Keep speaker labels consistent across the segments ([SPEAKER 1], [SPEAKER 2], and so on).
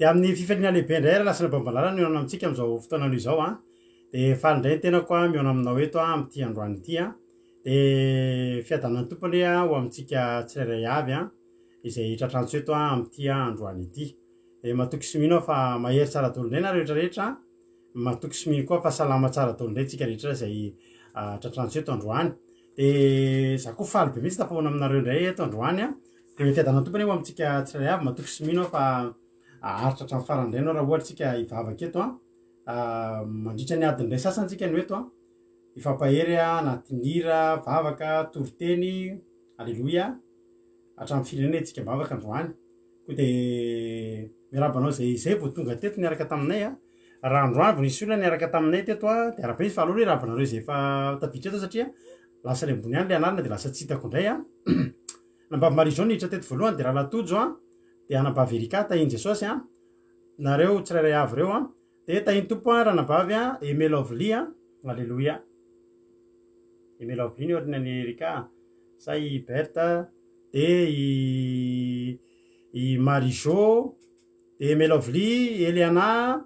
[SPEAKER 1] Dia amin'ny fifaliana lehibe indray ary lasa Bambalala no mihaona amintsika amin'izao fotoana anio izao an. Dia faly indray ny tenako an mihaona aminao eto an amin'ity androany ity an. Dia fiadanan'ny Tompo anie an ho amintsika tsirairay avy an izay tratrantso eto an amin'ity androany ity. Dia matoky sy mino aho fa mahery tsara daholo indray nareo rehetra rehetra an. Matoky sy mino koa fa salama tsara daholo indray tsika rehetra izay tratrantso eto androany. Dia za koa faly be mihitsy tafahoana aminareo indray eto androany an. Dia ny fiadanan'ny Tompo anie ho amintsika tsirairay avy, matoky sy mino aho fa haharitra hatramin'ny farany indray ianao raha ohatra tsika hivavaka eto an. Mandritra ny adiny iray sasany tsika no eto an. Hifampahery anatin'ny hira, vavaka, toriteny, aleloia. Hatramin'ny firenena isika am-bavaka androany. Koa dia miarahaba anao izay izay vao tonga teto niaraka taminay a. Raha androany vao nisy olona niaraka taminay teto a, dia arahaba izy fa aleo aloha hiarahaba anareo izay efa tafiditra eto satria lasa any ambony any ilay anarana dia lasa tsy hitako indray a. Anabavy Marie Jo niditra teto voalohany dia Rahalahy Tojo a, dia Anabavy Erika tahin'i Jesosy a, nareo tsirairay avy ireo a. Dia tahin'ny Tompo a Ranabavy a, Aimé Lovely a, Aleloia. Aimé Lovely ny aorianan'i Erika a, sa i Berthe. dia i i Marie Jo, dia Aimé Lovely, Eliana,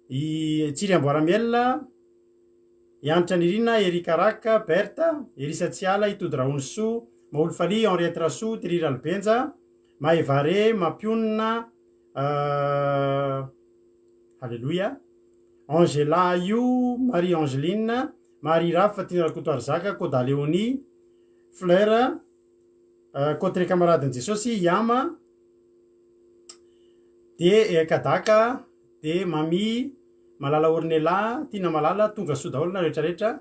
[SPEAKER 1] i Tsiry Amboaramiel, i Hanitra Nirina, Eric Araka, Berthe, Elisa Tsiala, i Tody Rahonisoa, Maholy Faly, Henriette Rasoa, Thierry Ralibenja, Maevare, Mampionona, Haleloia, Angela Io, Marie Angeline, Marie Rafa, Tiana Rakotoarizaka, Koda Léonie, Fleur, Côte camaradin'i Jesosy, Yama, de Kadaka, de Mamy, Malala Ornella, Tiana Malala, tonga soa daholo nareo rehetra rehetra.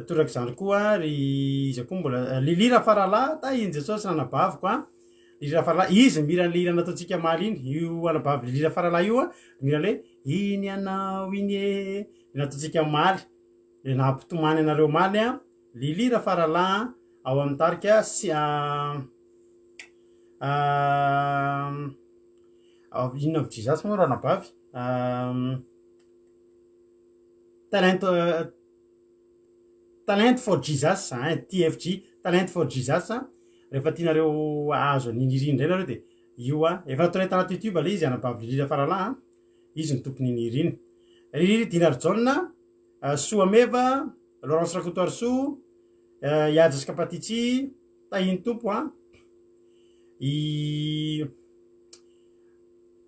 [SPEAKER 1] Torak'izany koa ry iza koa mbola Lily Rafaralahy, tahin'i Jesosy ranabaviko a. Lily Rafaralahy, izy mihira an'ilay hira nataontsika omaly iny, io anabavy Lily Rafaralahy io a, mihira an'ilay iny ianao iny e, nataontsika omaly. Le nampitomany anareo omaly an, Lily Rafaralahy an, ao amin'ny tarika sy inona avy Jesus moa ranabavy? Talent Talent for Jesus ein, TFJ, Talent for Jesus an, rehefa tianareo hahazo an'iny hira iny indray nareo de io an, efa nataonay tanaty youtube le izy anabavy Lily Rafaralahy an, izy no tompon'iny hira iny. Ry Dina Rajaona. Soa Meva, Laurence Rakotoarisoa, i Haja Skapatitsy, Tahin'ny Tompo a, i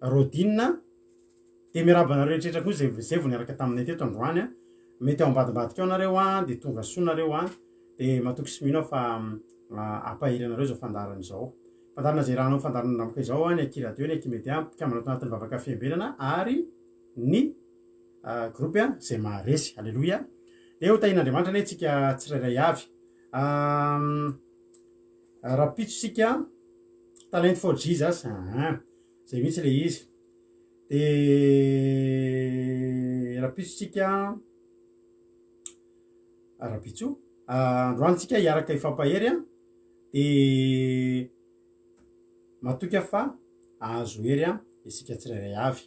[SPEAKER 1] Rodine, dia miarahaba anareo rehetra koa izay izay vao niaraka taminay teto androany a, mety ao ambadimbadika ao nareo a, dia tonga soa nareo a, dia matoky sy mino aho fa hampahery anareo izao fandaharana izao. Fandaharana izay iarahanao fandaharana nanomboka izao a, ny Aky Radio, ny Aky Media, mpikambana ato anatin'ny Vavaka Fiambenana ary ny groupe izay maharesy. Aleloia. Dia ho tahian'Andriamanitra anie tsika tsirairay avy. Rahampitso isika Talent for Jesus. Aha. Izay mihitsy ilay izy. Dia rahampitso isika rahampitso androany tsika hiaraka hifampahery an. Dia matoky aho fa hahazo hery an isika tsirairay avy.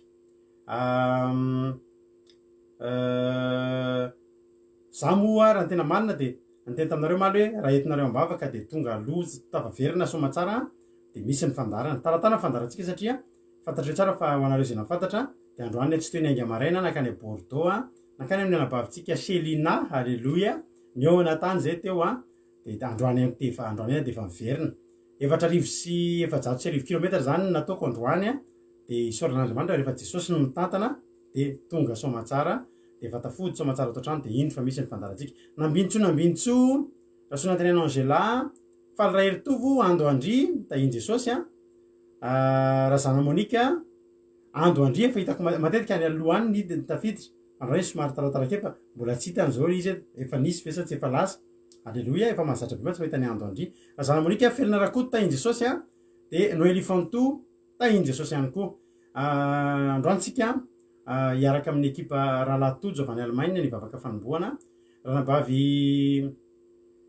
[SPEAKER 1] Za moa raha ny tena marina dia niteny taminareo omaly hoe raha entinareo am-bavaka dia tonga aloha tafaverina soamatsara dia misy ny fandaharana. Taratara ny fandaharantsika satria fantatrareo tsara fa ho anareo izay nahafantatra dia androany tsy toy ny ainga maraina nankany Bordeaux a, nankany amin'ny anabavintsika Chelina, aleloia, nihaona tany izay teo a, dia androany ihany dia efa androany ihany dia efa miverina. 1404 kilomètre izany no nataoko androany a. Dia isaorana Andriamanitra rehefa Jesosy no mitantana dia tonga soamatsara dia efa tafody soamatsara ato an-trano dia indro fa misy ny fandaharantsika. Nambinintsoa Nambinintsoa, Rasoanantenaina Angela, Faly Raheritovo, Ando Andry, tahin'i Jesosy a, Razana Monica, Ando Andry efa hitako matetika any aloha any ny ny tafiditra, androany izy somary taratara kely fa mbola tsy hitany izao izy efa nisy ve sa tsy efa lasa, Aleloia, efa mahazatra be mantsy mahita an'i Ando Andry. Razana Monica, Felina Rakoto, tahin'i Jesosy a, dia Noelie Fanto, Tahin'i Jesosy ihany koa. Androany tsika hiaraka amin'ny ekipa Rahalahy Tojo avy any Allemagne ny vavaka fanombohana. Ranabavy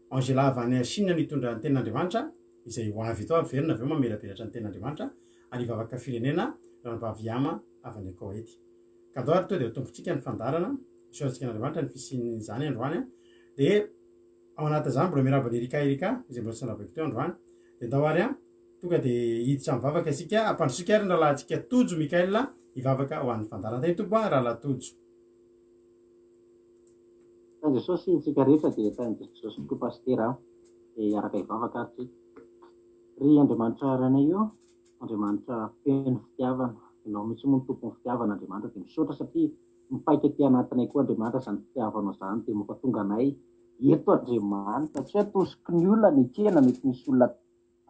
[SPEAKER 1] Angela avy any Chine no hitondra ny tenin'Andriamanitra, izay ho avy eto haverina avy eo mamelabelatra ny tenin'Andriamanitra, ary hivavaka firenena Ranabavy Yama avy any Koety. Ka andao ary tonga dia ho tompontsika ny fandaharana. Isaorantsika an'Andriamanitra ny fisian'izany androany. Dia ao anatin'izany mbola miarahaba an'i Erika Erika izay mbola tsy narabaiko teo androany. Dia andao ary an. Tonga dia hiditra amin'ny vavaka isika. Ampandrosoiko ary ny rahalahintsika Tojo Michael hivavaka ho an'ny fandaharana. Tahin'ny Tompo an, rahalahy Tojo.
[SPEAKER 2] Tahin'i Jesosy isika rehetra dia tahin'i Jesosy tokoa Pasitera a! Dia hiaraka hivavaka ary tsika. Ry Andriamanitra Rainay o, Andriamanitra feno fitiavana, Ianao mihitsy moa no tompon'ny fitiavana Andriamanitra dia misaotra satria mipaika aty anatinay koa Andriamanitra izany fitiavanao izany dia mampatonga anay eto Andriamanitra, tsy hoe atosiky ny olona ny ekena mety misy olona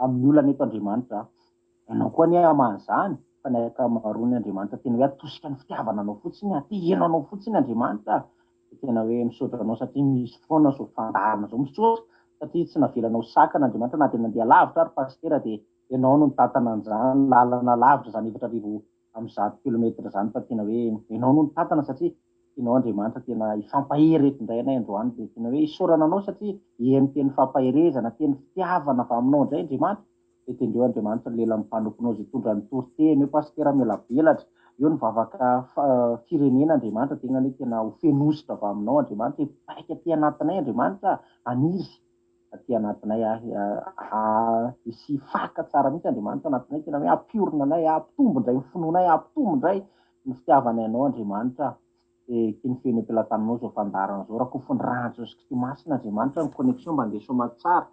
[SPEAKER 2] amin'ny olana eto Andriamanitra a! Ianao koa anie hamaha an'izany fa ny ankamaroany Andriamanitra tena hoe atosika ny fitiavana anao fotsiny, te hiheno anao fotsiny Andriamanitra a! Dia tena hoe misaotra anao satria misy foana izao fandaharana izao, misaotra satria tsy navelanao sakana Andriamanitra na dia nandeha lavitra ary Pasitera dia ianao no nitantana an'izany lalana lavitra izany 104 kilomètre izany fa tena hoe ianao no nitantana satria tianao Andriamanitra tena hifampahery eto indray anay androany dia tena hoe isaorana anao satria heno teny fampaherezana, teny fitiavana avy aminao indray Andriamanitra dia tendreo Andriamanitra ny lelan'ny mpanomponao izay hitondra ny toriteny, eo Pasitera mielabelatra, eo ny vavaka firenena Andriamanitra tegna anie tena ho feno hosotra avy aminao Andriamanitra, hipaika aty anatinay Andriamanitra, haniry aty anatinay hisy faka tsara mihitsy Andriamanitra anatinay, tena hoe hampiorina anay, hampitombo indray ny finoanay, hampitombo indray ny fitiavanay anao Andriamanitra. Dia ity ny feno eo-pelatananao izao fandaharana izao, rakofin'ny rà an'i Jesosy Kristy Masina Andriamanitra ny connexion mba handeha soamantsara,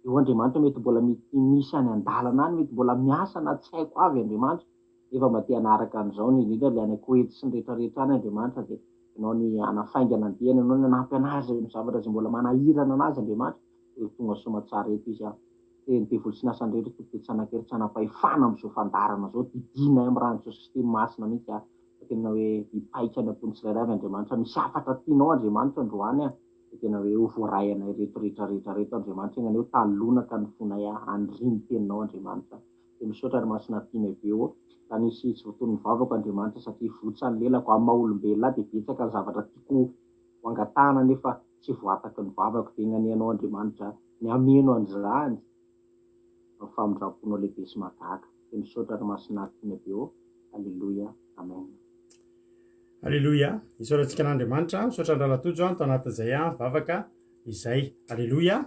[SPEAKER 2] eo Andriamanitra mety mbola mety misy any an-dalana any mety mbola miasa na tsy haiko avy Andriamanitra nefa mba te hanaraka an'izao ny indrindra ilay any Koety sy ny rehetra rehetra any Andriamanitra dia ianao ny hanafaingana ny diany ianao ny hanampy anazy amin'ny zavatra izay mbola manahirana anazy Andriamanitra dia ho tonga soamantsara eto izy an dia ny devoly sy ny asany rehetra tompoko dia tsy hanan-kery tsy hanam-pahefana amin'izao fandaharana izao didianay amin'ny ràn'i Jesosy Kristy Masina mihitsy an Fa tena hoe hipaika any am-pon'ny tsirairay avy Andriamanitra. Misy hafatra tianao Andriamanitra androany an! Dia tena hoe ho voaray anay ireto rehetra rehetra ireto Andriamanitra. Enga anie ho talonaka ny fonay haniria ny teninao Andriamanitra. Dia misaotra ry Masina tianay be ô. Raha nisy tsy voatonon'ny vavako Andriamanitra satria votsa ny lelako. Amin'ny maha olombelona ahy dia betsaka ny zavatra tiako ho angatahana nefa tsy voataky ny vavako. Dia enga anie Ianao Andriamanitra ny hameno an'izany amin'ny famindram-ponao lehibe sy mahagaga. Dia misaotra ry Masina tianay be ô. Aleloia Amen.
[SPEAKER 1] Aleloia, isaorantsika an'Andriamanitra, misaotra an-dRala Tojo an, tao anatin'izay an, vavaka izay. Aleloia.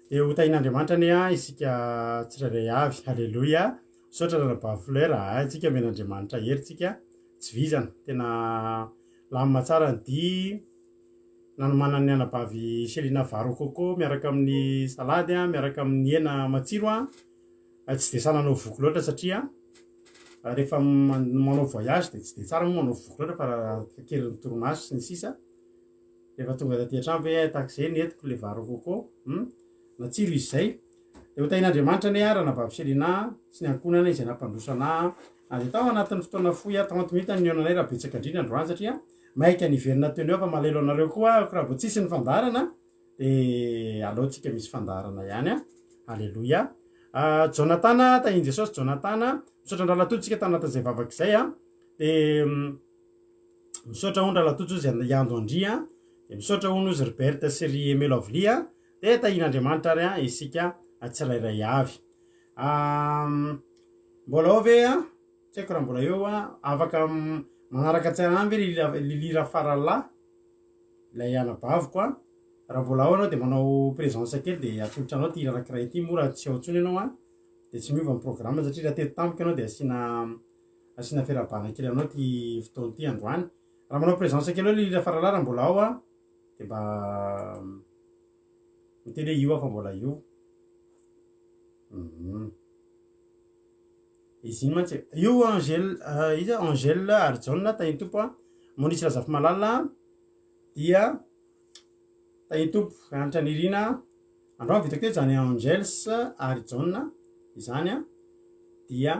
[SPEAKER 1] Dia ho tahin'Andriamanitra anie an, isika tsirairay avy. Aleloia. Misaotra Ranabavy Fleur, haintsika omen'Andriamanitra hery tsika, tsy vizana. Tena lamina tsara ny dihy nanomanan'ny anabavy Chelina vary au coco miaraka amin'ny salady an, miaraka amin'ny hena matsiro an. Tsy dia sahy nanao voky loatra satria rehefa manao voyage dia tsy dia tsara moa manao voky loatra fa raha kely ny torimaso sy ny sisa. Rehefa tonga taty an-trano ve hay tahaka izay nentiko ilay vary au coco, hum, natsiro izy izay. Dia ho tahian'Andriamanitra anie aho Ranabavy Selina sy ny ankohonana izay nampandroso anah na dia tao anatin'ny fotoana fohy aho, 30 minutes no nihaonanay raha betsaka indrindra androany satria maika niverina teo no eo fa malahelo anareo koa aho raha vao tsisy ny fandaharana. Dia aleo tsika misy fandaharana ihany a. Aleloia. Ah, Jonatana, tahin'i Jesosy Jonatana. Misaotra an-dRalatojo tsika tao anatin'izay vavaka izay a. Dia mm, misaotra hono Ralatojo izy hiando an-dry a. Dia misaotra hono izy ry Berthe sy ry Aimé Lovely a. Dia tahin'Andriamanitra ary a isika tsirairay avy. Ah, mbola ao ve a? Tsy haiko raha mbola eo a. Afaka manaraka tsara any ve Lily Rafaralahy? Ilay anabaviko a, raha mbola ao ianao dia manao présence kely dia atolotra anao ity hira anankiray ity, moa raha tsy ao intsony ianao a dia tsy miova ny programme satria raha teto tampoka ianao dia asiana asiana fiarahabana kely anao ity fotoana ity androany. Raha manao présence kely eo ilay hira faralahy raha mbola ao a dia mba miteny hoe io aho fa mbola io. Hum. Izy iny mantsy e. Io Angel iza Angel Harijaona Tahintompo a, Monisy Razafimalala dia Tahintompo Hanitra Nirina androany vitako teto izany Angels Harijaona izany a dia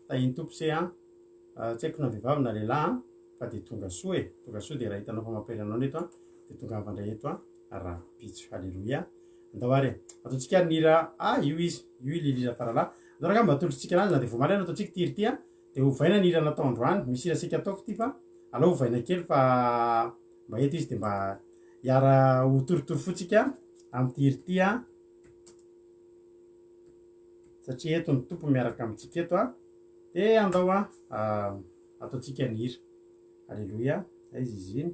[SPEAKER 1] Tahintompo se a tsy haiko na vehivavy na lehilahy a fa dia tonga soa e, tonga soa dia raha hitanao fa mampiely anao ny eto a dia tongava indray eto a rahampitso. Haleloia. Andao ary e. Ataontsika ary ny hira ah io izy, io ilay hira faralahy. Andao rangahy mba atolotritsika anazy na dia vao omaly ary nataontsika ity hira ity a. Dia ovaina ny hira natao androany. Misy hira saika ataoko ity fa aleo ovaina kely fa mba eto izy dia mba hiara ho torotoro fo tsika amin'ity hira ity a. Satria eto ny Tompo miaraka amintsika eto a. Dia andao a ataontsika ny hira. Aleloia. Aiza izy iny?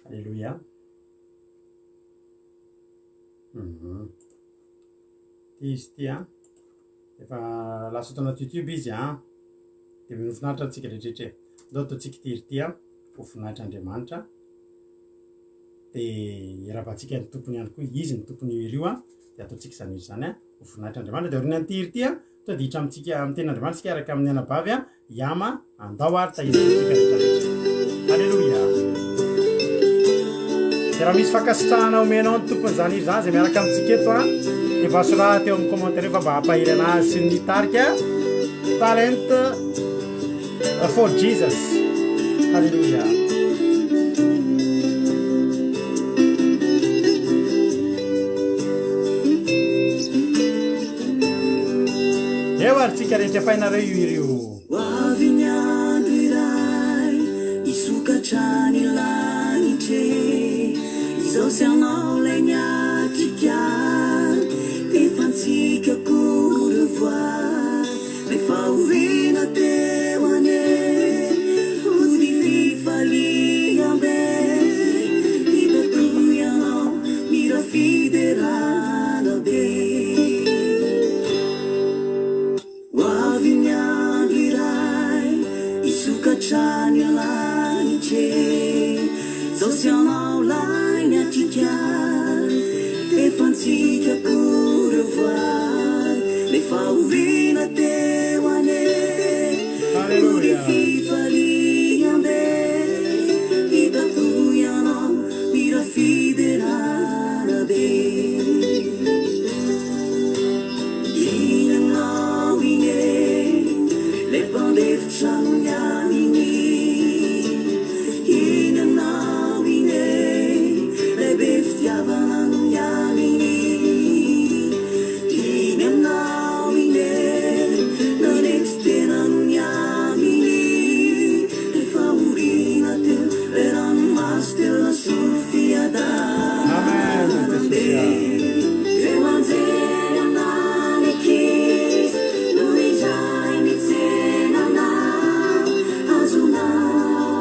[SPEAKER 1] Aleloia. Mhm. Ity izy ity an. Efa lasa ato anaty YouTube izy an. Dia mino finaritra antsika rehetra e. Ndao ataontsika ity hira ity an. Ho voninahitr'Andriamanitra. Dia iarahabantsika ny tompony ihany koa. Izy ny tompon'io hira io an. Dia ataontsika izany hira izany an. Ho voninahitr'Andriamanitra. Dia aorianan'ity hira ity an. Tonga dia hiditra amintsika amin'ny tenin'Andriamanitra isika araka amin'ny anabavy an. Yama, andao ary tahiana antsika rehetra rehetra. Aleloia. Dia raha misy fankasitrahana omenao ny tompon'izany hira izany izay miaraka amintsika eto an, dia mba soraty eo amin'ny commentaire eo fa mba hampahery anazy sy ny tarika Talent for Jesus. Haleloia. Eo ary tsika rehetra efa hainareo io hira io.
[SPEAKER 3] Ho avy ny andro iray hisokatra ny lanitra e Izaho sy anao ilay niatrika Efa antsika koa revoir Ilay fahoriana teo anie Hody fifaliam-be Hitako ianao mira fiderana be. Ho avy ny andro iray hisokatra ny lanitra e Zaho sy anao lahy niatrika Efa antsika koa reo voady Le fahoriana teo anie Mody
[SPEAKER 1] Haleloia.
[SPEAKER 3] fifaliam-be Hitako ianao mira fiderana be. Iny ianao iny e, le mpandefitra ny aminy. Iny ianao iny e, le be fitiavana ny aminy. Iny ianao iny e, nanetry tena ny aminy. Le fahoriana teo, le ranomaso teo nasolo
[SPEAKER 1] Amen
[SPEAKER 3] fiadanana
[SPEAKER 1] Jesosy
[SPEAKER 3] be.
[SPEAKER 1] a.
[SPEAKER 3] Ireo anjely amin'ny ankizy no indray mitsena anao. Azonao,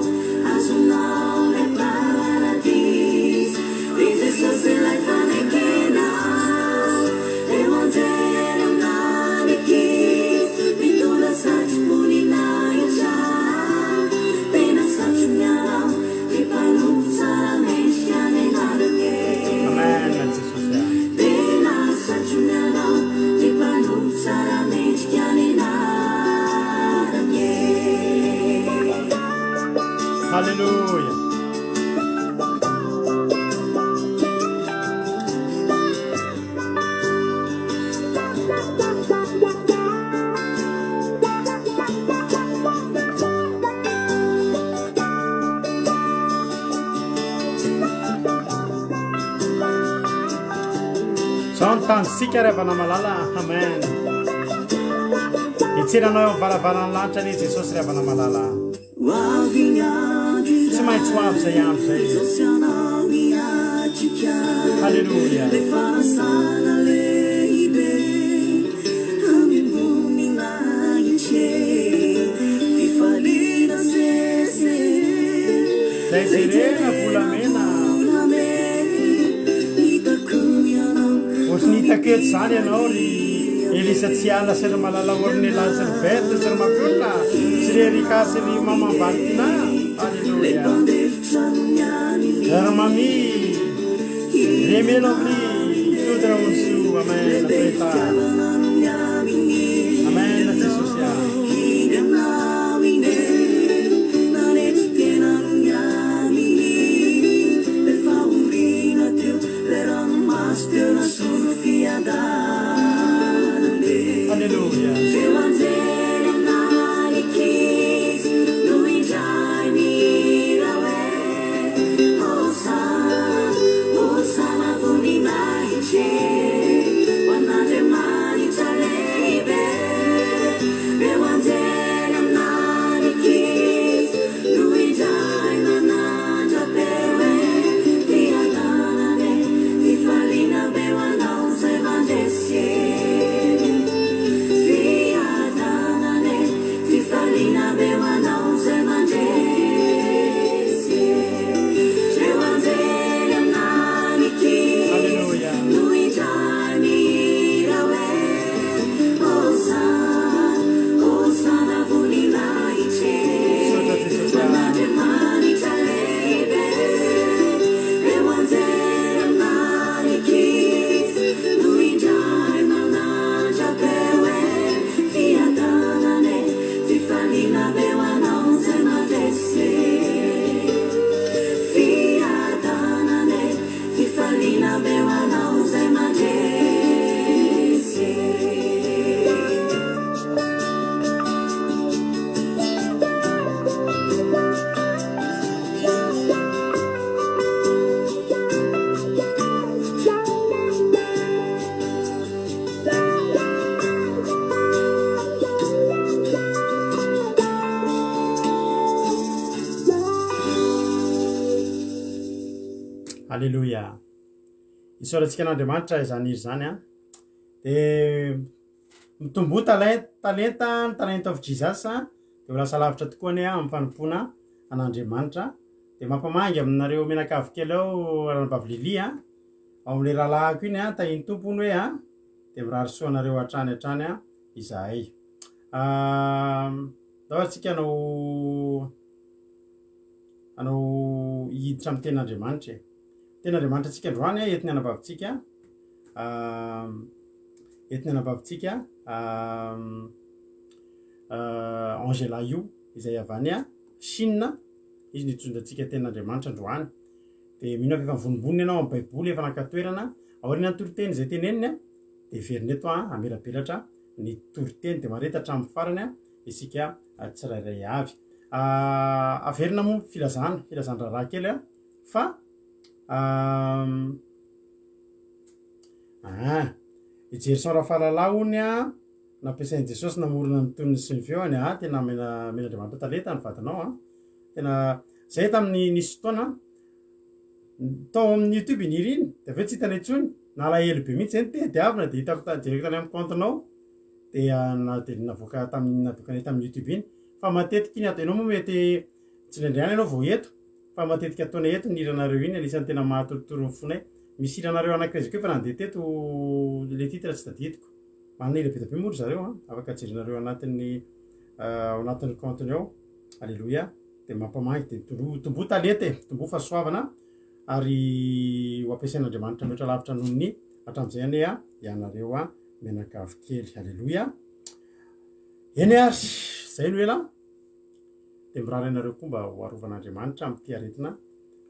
[SPEAKER 3] azonao ilay paradisa. Ry Jesosy ilay fanekena. Ireo anjely amin'ny ankizy mitondra satroboninahitra. Tena satrony ianao, ry mpanompo tsara mendrika ny anarany e.
[SPEAKER 1] Amen Jesosy a.
[SPEAKER 3] Tena satrony ianao, ry mpanompo tsara mendrika ny anarany e.
[SPEAKER 1] Haleloia. Zao ny tanjontsika ry havana malala. Amen. Hitsena anao eo amin'ny varavaran'ny lanitra anie Jesosy ry havana malala.
[SPEAKER 3] Ho avy ny andro
[SPEAKER 1] Tsy maintsy ho avy
[SPEAKER 3] iray,
[SPEAKER 1] izay andro izay.
[SPEAKER 3] Izaho sy anao hiatrika
[SPEAKER 1] Haleloia.
[SPEAKER 3] Ilay fanasana lehibe amim-boninahitra e. Fifaliana sese,
[SPEAKER 1] Zay
[SPEAKER 3] Zay
[SPEAKER 1] jerena
[SPEAKER 3] jerena
[SPEAKER 1] volamena.
[SPEAKER 3] volamena. Hitako ianao
[SPEAKER 1] Ohatry ny hitako eto izany ianao ry Elisa Tsiala sy ry Malala Ornella sy ry Berthe sy ry Mampionona sy ry Erika sy ry Maman Valentina. Alléluia. Ry Mami, ry Aimé Lovely, Claude Ramonsoa. Amen. Preta. Amen Jesosy a. Alléluia. Aleloia. Isaorantsika an'Andriamanitra izany hira izany an. Dia mitomboa talenta, talenta, ny talent of Jesus an, dia ho lasa lavitra tokoa anie amin'ny fanompoana an'Andriamanitra. Dia mampamangy aminareo mianakavy kely ao Ranabavy Lily an, ao amin'ilay rahalahiko iny an, tahin'ny Tompo hono hoe an, dia mirary soa anareo hatrany hatrany an izahay. Ndao ary tsika hanao hanao hiditra amin'ny tenin'Andriamanitra e. Tenin'Andriamanitra antsika androany entin'ny anabavintsika entin'ny anabavintsika Angela Yu izay avy any Chine. Izy no hitondra antsika tenin'Andriamanitra androany. Dia mino aho fa efa mivonombonona ianao amin'ny Baiboly, efa naka toerana. Aorian'ny toriteny izay teneniny dia heverina eto hamelabelatra ny toriteny. Dia mahareta hatramin'ny farany isika tsirairay avy. Averina moa filazana, filazan-draharaha kely fa ah, i Jerison Rafalala hono a, nampiasain'i Jesosy namorona ny tonony sy ny feony a, tena mena men'Andriamanitra talenta ny vadinao a. Tena zay tamin'ny nisy fotoana tao amin'ny YouTube iny hira iny de avy eo tsy hitana intsony, nalahelo be mihitsy zay nitediavina de hitako ta- jereko tany amin'ny compte-nao dia na dia navoaka tamin'ny navoakanay tamin'ny YouTube iny fa matetika iny ato ianao moa mety tsy indraindray ihany ianao vao eto fa matetika ataonay eto ny hiranareo iny anisan'ny tena mahatorotoro ny fonay. Misy hiranareo anankiray zay koa efa nandeha teto le titre tsy tadidiko. Manana hira be dia be moa ry zareo an, afaka jerenareo anatin'ny ao anatin'ny compte-ny ao. Aleloia. Dia mampamangy dia tomboa tomboa talenta e, tomboa fahasoavana ary ho ampiasain'Andriamanitra mihoatra lavitra noho ny hatramin'izay anie an ianareo an mianakavy kely. Aleloia. Eny ary, izay no ela. Dia mirary anareo koa mba ho arovan'Andriamanitra amin'ity aretina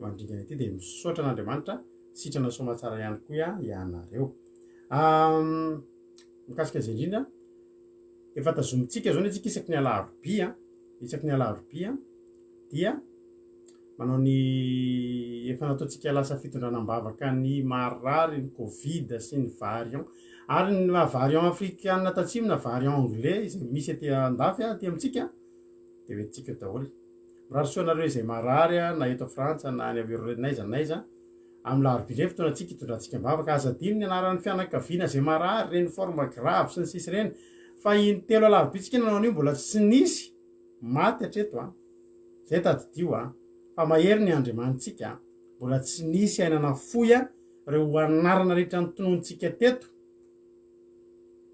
[SPEAKER 1] mandringana ity. Dia misaotra an'Andriamanitra, sitrana soamatsara ihany koa ianareo. Mikasika izay indrindra, efa tazomintsika izao ny antsika isaky ny alarobia, isaky ny alarobia dia manao ny efa nataontsika lasa fitondrana am-bavaka ny marary, ny covid sy ny variant ary ny variant afrikana tatsimo na variant anglais izay misy aty andafy aty amintsika dia ho entintsika eo daholo. Mirary soa anareo izay marary na eto Frantsa na any avy n'aiza n'aiza. Amin'ny larobia indray fotoanantsika hitondrantsika am-bavaka. Aza adino ny anaran'ny fianakaviana izay marary, ireny forme grave sy ny sisa ireny. Fa intelo alarobia tsika nanao an'io mbola tsy nisy maty hatreto an. Zay tadidio an. Fa mahery ny Andriamanitsika an. Mbola tsy nisy aina nafoy an ireo anarana rehetra notononintsika teto.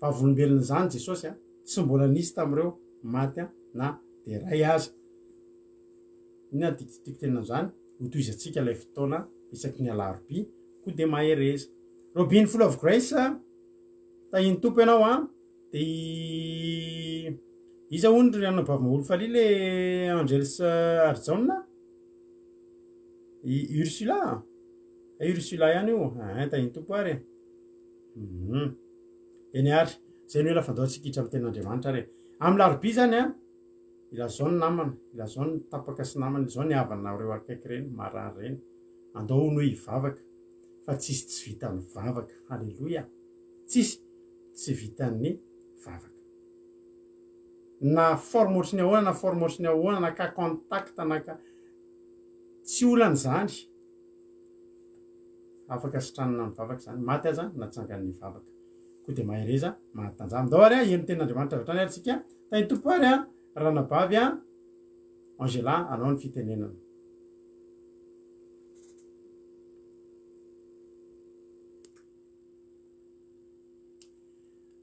[SPEAKER 1] Vavolombelon'izany Jesosy an. Tsy mbola nisy tamin'ireo maty an na dia iray aza. Inona no tiako tenenina amin'izany? Hotohizantsika ilay fotoana isaky ny alarobia, koa dia mahereza. Robin full of grace, tahin'ny Tompo ianao an. Dia i iza hono ry anabavy Maholifalihy le Angels Harijaona? I Ursula? Hay Ursula ihany io, ein tahin'ny Tompo ary e. Hum. Eny ary, izay no ela fandao antsika hiditra amin'ny tenin'Andriamanitra ary e. Amin'ny larobia izany an, ilazao ny namana, ilazao ny tapaka sy namana, ilazao ny havana ireo akaiky ireny, marary ireny. Andao hono hoe hivavaka, fa tsisy tsy vitan'ny vavaka. Haleloia. Tsisy tsy vitan'ny vavaka. Na forme ohatry ny ahoana na forme ohatry ny ahoana, na cas contact na cas, tsy olana izany. Afaka sitranina amin'ny vavaka izany. Maty aza natsangan'ny vavaka. Koa dia mahereza, mahatanjaha. Ndao ary heno ny tenin'Andriamanitra avy hatrany ary tsika. Tahin'ny Tompo ary ranabavy Angela anao ny fitenenana.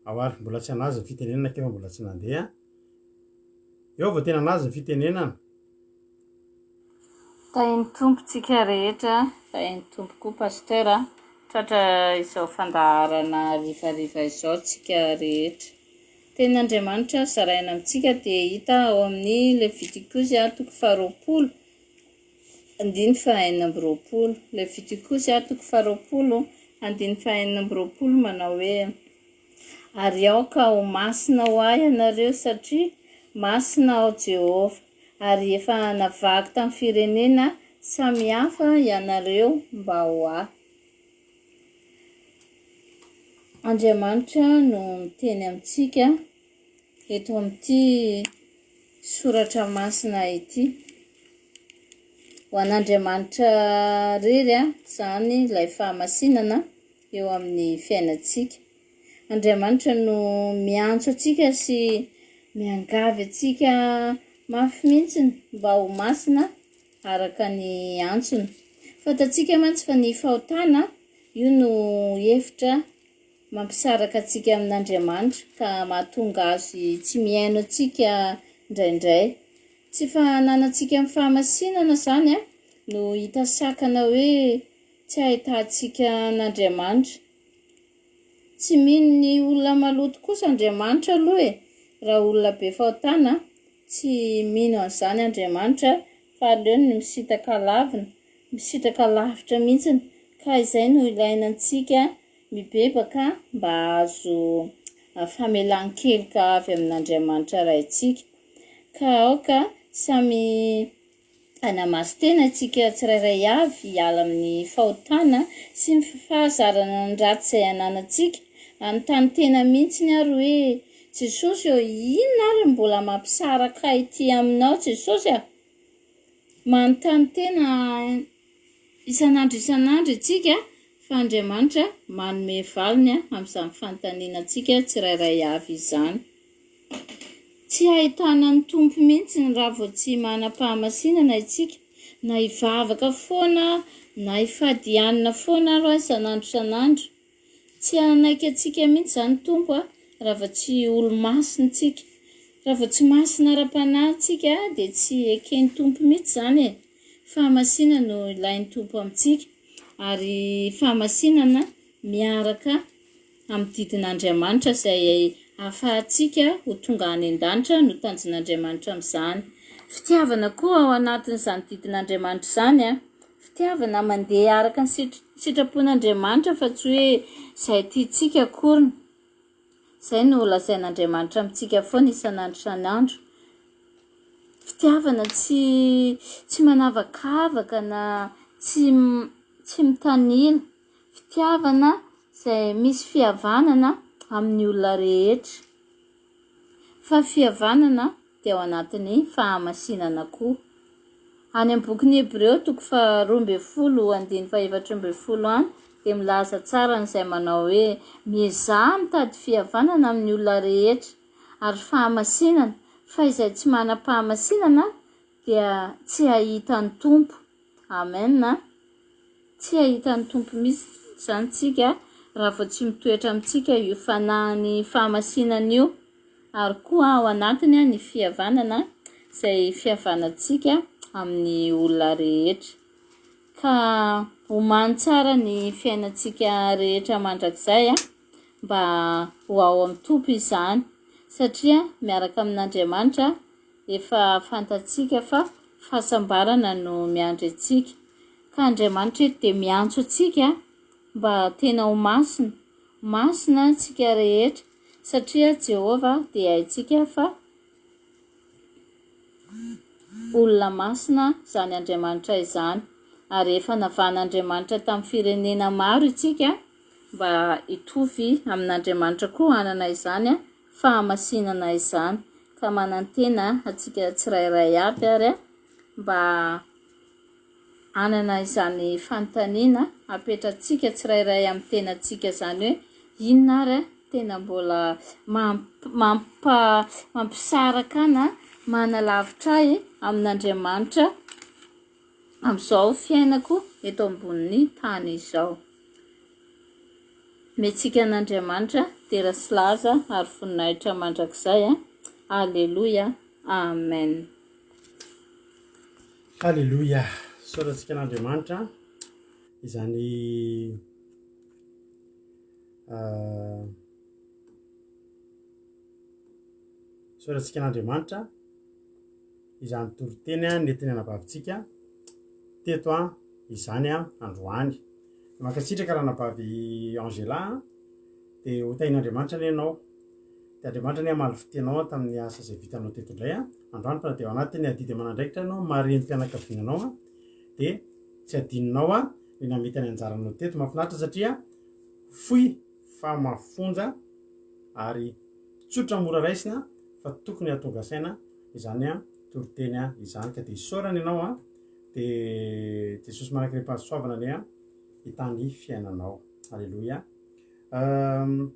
[SPEAKER 1] Ao ary, mbola tsy anazy ny fitenenana k'efa mbola tsy nandeha. Eo vao tena anazy ny fitenenana.
[SPEAKER 4] Tahin'ny Tompo tsika rehetra, tahin'ny Tompo koa Pasteur a, tratra izao fandaharana harivariva izao tsika rehetra. Tenin'Andriamanitra zaraina amintsika dia hita ao amin'ny Levitikosy toko faharoapolo andininy faha-26. Levitikosy toko faharoapolo andininy faha-26 manao hoe. Ary aoka ho masina ho ahy ianareo, satria masina aho Jehovah, ary efa navahako tamin'ny firenena samy hafa ianareo mba ho ahy. Andriamanitra no miteny amintsika eto amin'ity soratra masina ity. Ho an'Andriamanitra irery izany ilay fahamasinana eo amin'ny fiainantsika. Andriamanitra no miantso antsika sy miangavy antsika mafy mihitsy mba ho masina araka ny antsony. Fantatsika mantsy fa ny fahotana io no efitra mampisaraka antsika amin'Andriamanitra ka mahatonga azy tsy mihaino antsika indraindray. Tsy fananantsika ny fahamasinana izany no hita sakana hoe tsy ahitantsika an'Andriamanitra. Tsy mino ny olona maloto kosa Andriamanitra aloha e! Raha olona be fahotana, tsy mino an'izany Andriamanitra fa aleony ny misintaka lavina, misitraka lavitra mihitsiny, ka izay no ilaina antsika mibebaka mba hahazo famelan-keloka avy amin'Andriamanitra Raintsika. Ka aoka samy hanamasin-tena isika tsirairay avy hiala amin'ny fahotana sy ny fahazarana ny ratsy izay ananantsika. Hanontany tena mihitsiny ary hoe, Jesosy ô, inona ary no mbola mampisaraka ahy ity aminao Jesosy a? Manontany tena isan'andro isan'andro isika fa Andriamanitra manome valiny amin'izany fanontaniana antsika tsirairay avy izany. Tsy ahitana ny Tompo mihitsy raha vao tsy manam-pahamasinana isika, na hivavaka foana na hifady hanina foana ary aho isan'andro isan'andro. Tsy hanaiky antsika mihitsy izany Tompo a, raha vao tsy olo-masina isika. Raha vao tsy masina ara-panahy isika dia tsy eken'ny Tompo mihitsy izany e. Fahamasinana no ilain'ny Tompo amintsika ary fahamasinana miaraka amin'ny didin'Andriamanitra izay ahafahantsika ho tonga any an-danitra no tanjon'Andriamanitra amin'izany. Fitiavana koa ao anatin'izany didin'Andriamanitra izany an. Fitiavana mandeha araka ny sitrapon'Andriamanitra fa tsy hoe izay tiantsika akoriny. Izay no lazain'Andriamanitra amintsika foana isan'andro isan'andro. Fitiavana tsy tsy manavakavaka na tsy tsy mitanila. Fitiavana izay misy fihavanana amin'ny olona rehetra. Fa fihavanana dia ao anatin'ny fahamasinana koa. Any amin'ny bokin'ny Hebreo toko faha-12 andininy faha-14 any dia milaza tsara an'izay manao hoe, Miezaha mitady fihavanana amin'ny olona rehetra ary fahamasinana, fa izay tsy manam-pahamasinana dia tsy hahita ny Tompo. Amen a! Tsy hahita ny Tompo mihitsy izany tsika raha vao tsy mitoetra amintsika io fanahin'ny fahamasinana io, ary koa ao anatiny ny fihavanana izay fihavanantsika amin'ny olona rehetra. Ka omano tsara ny fiainantsika rehetra mandrakizay mba ho ao amin'ny Tompo izany, satria miaraka amin'Andriamanitra Efa fantatsika fa fahasambarana no miandry antsika. Ka Andriamanitra eto dia miantso antsika mba tena ho masina. Masina isika rehetra satria Jehovah dia haintsika fa olona masina izany Andriamanitra izany. Ary efa navahan'Andriamanitra tamin'ny firenena maro isika mba hitovy amin'Andriamanitra koa hanana izany fahamasinana izany ka manantena antsika tsirairay avy ary mba hanana izany fanontaniana apetratsika tsirairay amin'ny tenantsika izany hoe inona ary tena mbola mampa mampisaraka na manalavitra ahy amin'Andriamanitra amin'izao fiainako eto ambonin'ny tany izao. Omentsika an'Andriamanitra dera sy laza ary voninahitra mandrakizay. Aleloia. Amen.
[SPEAKER 1] Haleloia. Isaorantsika an'Andriamanitra izany isaorantsika an'Andriamanitra izany toriteny nentin'ny anabavintsika teto izany androany. Mankasitraka ranabavy Angela a, dia ho tahin'Andriamanitra anie ianao, dia Andriamanitra anie hamaly fitia anao tamin'ny asa izay vitanao teto indray a, androany fa na dia ao anatin'ny adidy aman'andraikitra ianao maha renim-pianakaviana anao a, dia tsy adinonao a ny namita ny anjaranao teto, mahafinaritra satria fohy fa mafonja ary tsotra mora raisina fa tokony hahatonga saina izany a toriteny a izany ka dia isaorana ianao a. Dia Jesosy manankarem-pahasoavana anie an, hitahy ny fiainanao. Aleloia. Hum.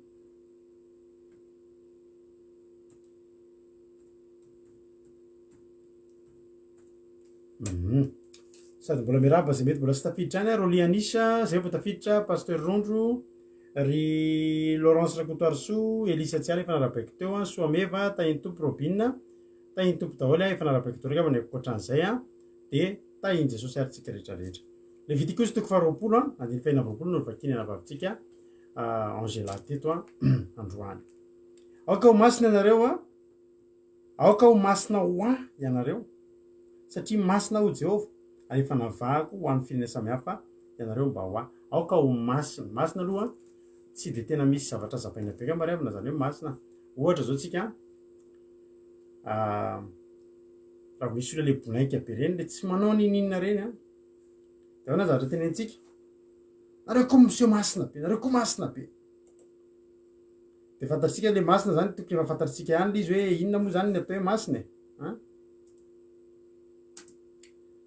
[SPEAKER 1] Sady mbola miarahaba izay mety mbola tsy tafiditra any, Rolly Anisha, zay vao tafiditra, Pasteur Rondro, ry Laurence Rakotoarisoa, Elisa Tsiary efa narabaiko teo, Soameva, Tahin'ny Tompo Robine, Tahin'ny Tompo daholo efa narabaiko daholo angamba ny ankoatran'izay dia tahin'i Jesosy ary tsika rehetra rehetra. Levitikosy toko faharoapolo andininy fahenina amby 20 no novakiana anabavintsika Angela teto androany. Aoka ho masina ianareo. Aoka ho masina ho Ahy ianareo, satria masina Aho Jehovah, ary efa navahako ho an'ny firenena samihafa ianareo mba ho Ahy. Aoka ho masina. Masina aloha tsy dia tena misy zavatra azavaina be angamba ry havana izany hoe masina. Ohatra izao tsika, raha vao misy olona le bonaika be ireny, le tsy manao n'inon'inona ireny an, dia ahoana ny zavatra tenenintsika? Nareo koa miseho masina be, nareo koa masina be. Dia fantatsika le masina zany, tokony efa fantatsika ihany le izy hoe inona moa zany ny atao hoe masina e? An?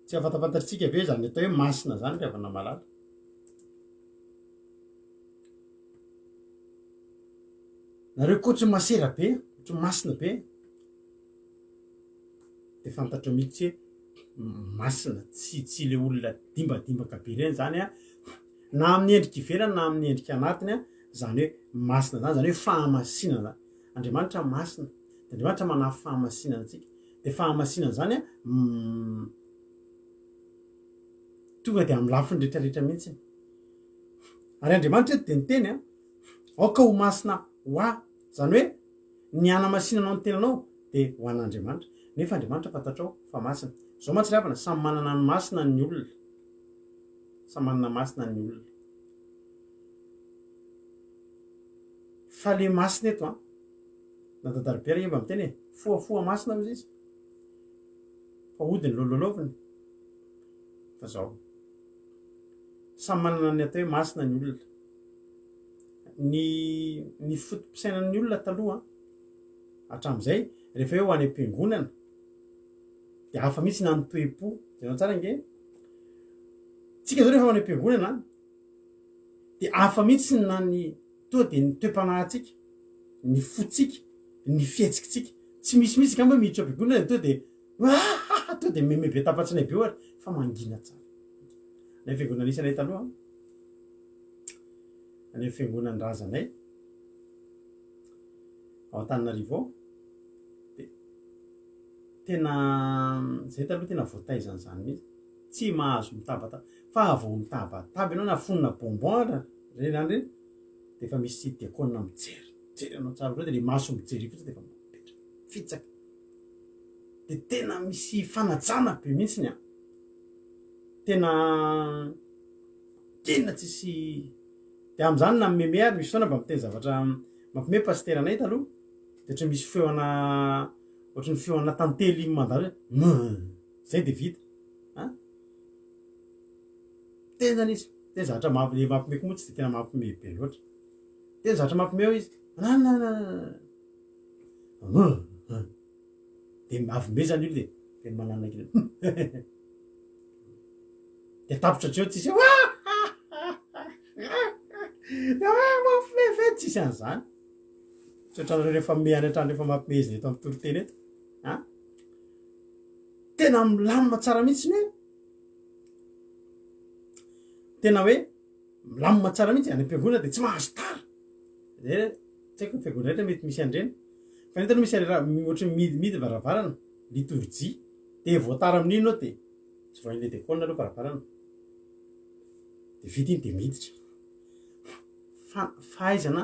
[SPEAKER 1] Tsy afantafantatsika ve zany atao hoe masina zany ry havana malala? Nareo koa ohatry masera be, ohatry masina be. Dia fantatrao mihitsy hoe masina, tsy tsy le olona dimbadimbaka be ireny zany an, na amin'ny endrika ivelany na amin'ny endrika anatiny an, Izany hoe masina izany, izany hoe fahamasinana izany. Andriamanitra masina, dia Andriamanitra manafy fahamasinana antsika. Dia fahamasinana izany an, tonga dia amin'ny lafiny rehetra rehetra mihitsy. Ary Andriamanitra eto dia niteny an, aoka ho masina ho ahy. Izany hoe ny hanamasinanao ny tenanao dia ho an'Andriamanitra. Nefa Andriamanitra fantatrao fa masina. Izao mantsy ry havana, samy manana ny masina ny olona. Samy manana masina ny olona. Fa le masina eto an, na Dadalibera ange mba miteny e, fohafoha masina hozy izy, fa ody ny lolololoviny, fa zao, samy manana ny atao hoe masina ny olona, ny ny foto-pisainan'ny olona taloha hatramin'izay, rehefa hoe ho any am-piangonana, de hafa mihitsy na ny toe-po, jereo tsara ange, tsika zao rehefa ho any am-piangonana, dia hafa mihitsy na ny toa dia ny toe-panahintsika, ny fontsika, ny fihetsikitsika. Tsy misy mihitsy angamba miditra ao am-piangonana dia toa dia ahahaha toa dia meme be tapa-tsinay be ohatra fa mangina tsara. Any amin'ny fiangonana nisy anay taloha, any amin'ny fiangonan-drazanay ao Antananarivo ao, dia tena zay taloha tena voataizan'izany mihitsy. Tsy mahazo mitabataba. Fa vao mitabataba ianao na fonona bonbon ara reny any reny de efa misy diakona mijery, mijery anao tsara koa de le maso mijery io fotsiny de efa mipetraka, mifitsaka. De tena misy fanajana be mihitsiny an. Tena tena tsisy de am'zany na mimeme ary misy fotoana mba miteny zavatra mampime pasiteranay taloha de ohatran'ny misy feo ana ohatran'ny feo ana tantely mandalo hoe humm zay de vita an. Teny zany izy, teny zavatra mamp- le mampime koa moa tsy de tena mampime be loatra. Teny zavatra mampime hoy izy, nananana de avy me zany io de de manana kely de tapitra hatreo tsisy hoe mampime ve tsisy an'izany. Tsy ohatran'ireo rehefa me any an-trano rehefa mampimehezina eto amin'ny toriteny eto an. Tena milamina tsara mihitsy ny hoe tena hoe milamina tsara mihitsy any am-piangonana dia tsy mahazo tara. Zay tsy haiko ny fiangonana rehetra mety misy an'ireny. Fa ny eto aloha misy an'ilay raha ohatry ny mihidy varavarana, litorjia, dia vao tara amin'iny ianao dia tsy voahin'ilay diakona aloha varavarana. Dia vita iny dia miditra. Fa fahaizana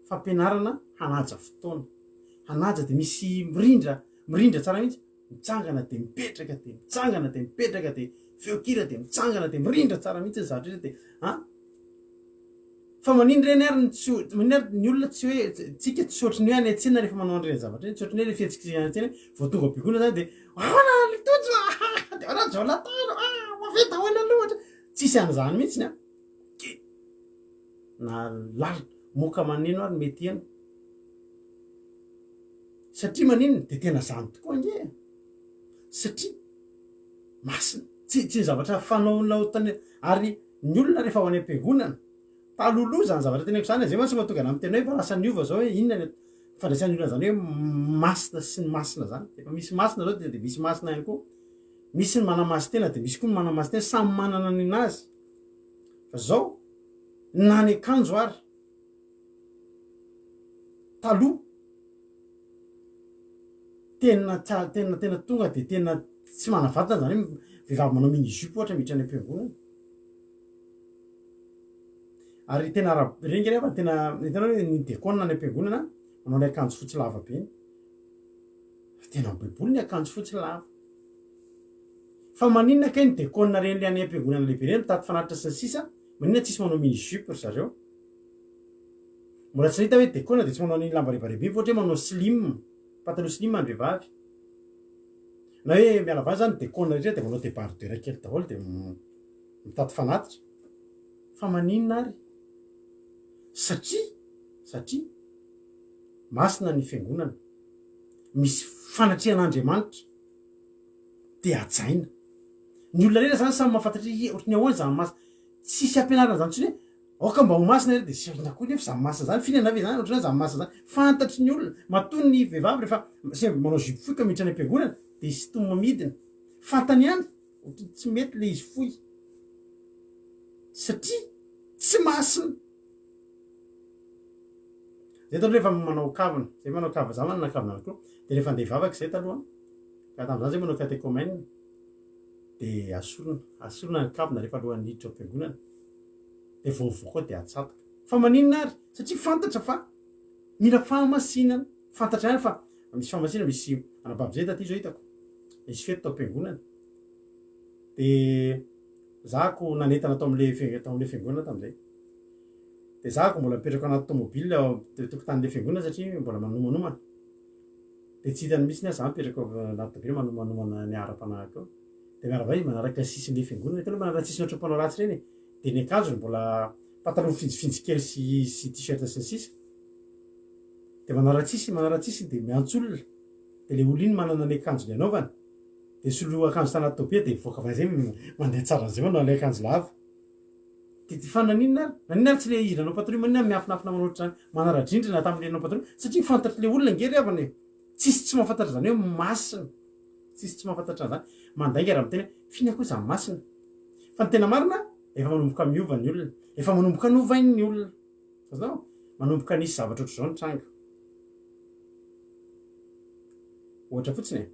[SPEAKER 1] fampianarana hanaja fotoana. Hanaja dia misy mirindra, mirindra tsara mihitsy. Mitsangana dia mipetraka dia mitsangana dia mipetraka dia feon-kira dia mitsangana dia mirindra tsara mihitsy ny zavatra rehetra dia an! Fa manino ireny ary ny tsy manino ary ny olona tsy hoe tsika tsy ohatry ny hoe any an-tsena rehefa manao an'ireny zavatra ireny, tsy ohatry ny hoe le fihetsikitsika any an-tsena hoe vao tonga am-piangonana zany dia ahoana ry Tojo a! dia ahoana Jonathan a! mafe daholo aloha ohatra, tsisy an'izany mihitsy an! Na lalina, moka maneno ary mety heno. Satria maninona? Dia tena zany tokoa ange e! Satria masina. Tsy tsy ny zavatra fanaonao tany ary ny olona rehefa ho any am-piangonana, talohaloha izany zavatra teneniko izany e, zay mantsy mahatonga anah miteny hoe efa lasa niova zao hoe inona ny fandraisan'ny olona an'izany hoe masina sy ny masina zany, efa misy masina zao de misy masina ihany koa, misy ny manamasin-tena de misy koa ny manamasin-tena, samy manana ny anazy, fa zao na ny akanjo ary taloha tena tsa tena tena tonga de tena tsy manavantana zany hoe vehivavy manao mini jupe ohatra miditra any am-piangonana. Ary tena ara reny nge refa tena hitanao hoe ny dekona any am-piangonana manao ilay akanjo fotsy lava be iny. Fa tena ao baiboly ny akanjo fotsy lava. Fa maninona kay ny dekona reny le any am-piangonana lehibe reny mitady fanatitra sy ny sisa, maninona tsisy manao mini jupe ry zareo? Mbola tsy nahita hoe dekona de tsy manao an'iny lamba rebareba iny fa ohatra hoe manao slim, pataloha slim ny vehivavy. Na hoe miala vany zany dekona rehetra de manao debardeur kely daholo de mitady fanatitra. Fa maninona ary? Satria, satria masina ny fiangonana, misy fanatrehan'Andriamanitra, dia hajaina. Ny olona rehetra zany samy mahafantatra hoe ohatry ny ahoana izany masina, tsisy ampianarina zany intsony hoe aoka mba ho masina ianareo, dia tsy inona koa nefa izany masina izany, f'inona ve izany ohatry ny hoe izany masina izany, fantatry ny olona, matoa ny vehivavy rehefa sendra manao jupe fohy ka miditra any am-piangonana dia sintomina midina, fantany ihany ohatry ny tsy mety le izy fohy satria tsy masina. Zay taloha rehefa manao kavina, zay manao kavina, za manana kavina avokoa, de rehefa andeha hivavaka zay taloha, ka tamin'izany zay manao catéchumène, de asorina, asorina ny kavina rehefa alohan'ny hiditra ao am-piangonana, de vao mivoaka ao de atsatoka. Fa maninona ary? Satria fantatra fa mila fahamasinana, fantatra ihany fa misy fahamasinana, misy anabavy zay taty zao hitako, nisy fety tao am-piangonana, de za ko nanentana tao amle tao amle fiangonana tamzay, de za ko mbola mipetraka anaty tomobile ao tokotanin'le fiangonana satria mbola manomanomana, de tsy hitany mihitsy aho za mipetraka ao anaty tomobile manomanomana ny ara-panahiko ao, de miarahaba izy manaraka ny sisin'le fiangonana, hitanao manaraka sisiny ohatran'ny mpanao ratsy ireny e, de ny akanjony mbola pataloha mifinjifinjy kely sy sy t-shirt sy ny sisa, de manara-tsisiny manara-tsisiny de miantso olona, de le olona iny manana ny akanjony anaovany. De soloa akanjo tanaty tôbily de mivoaka avy any zay mandeha tsara zay manao ilay akanjo lava. De de fa naninona ary? Naninona ary tsy le izy nanao patrouille maninona miafinafina manao ohatr'izany manara-drindrina tamin'le nanao patrouille satria fantatr'le olona ange ry havana e! Tsisy tsy mahafantatra izany hoe masina, tsisy tsy mahafantatra an'izany. Mandainga raha miteny hoe f'inona koa izany masina? Fa ny tena marina efa manomboka miova ny olona, efa manomboka novain'ny olona. Azonao? Manomboka nisy zavatra ohatr'izao nitranga. Ohatra fotsiny e.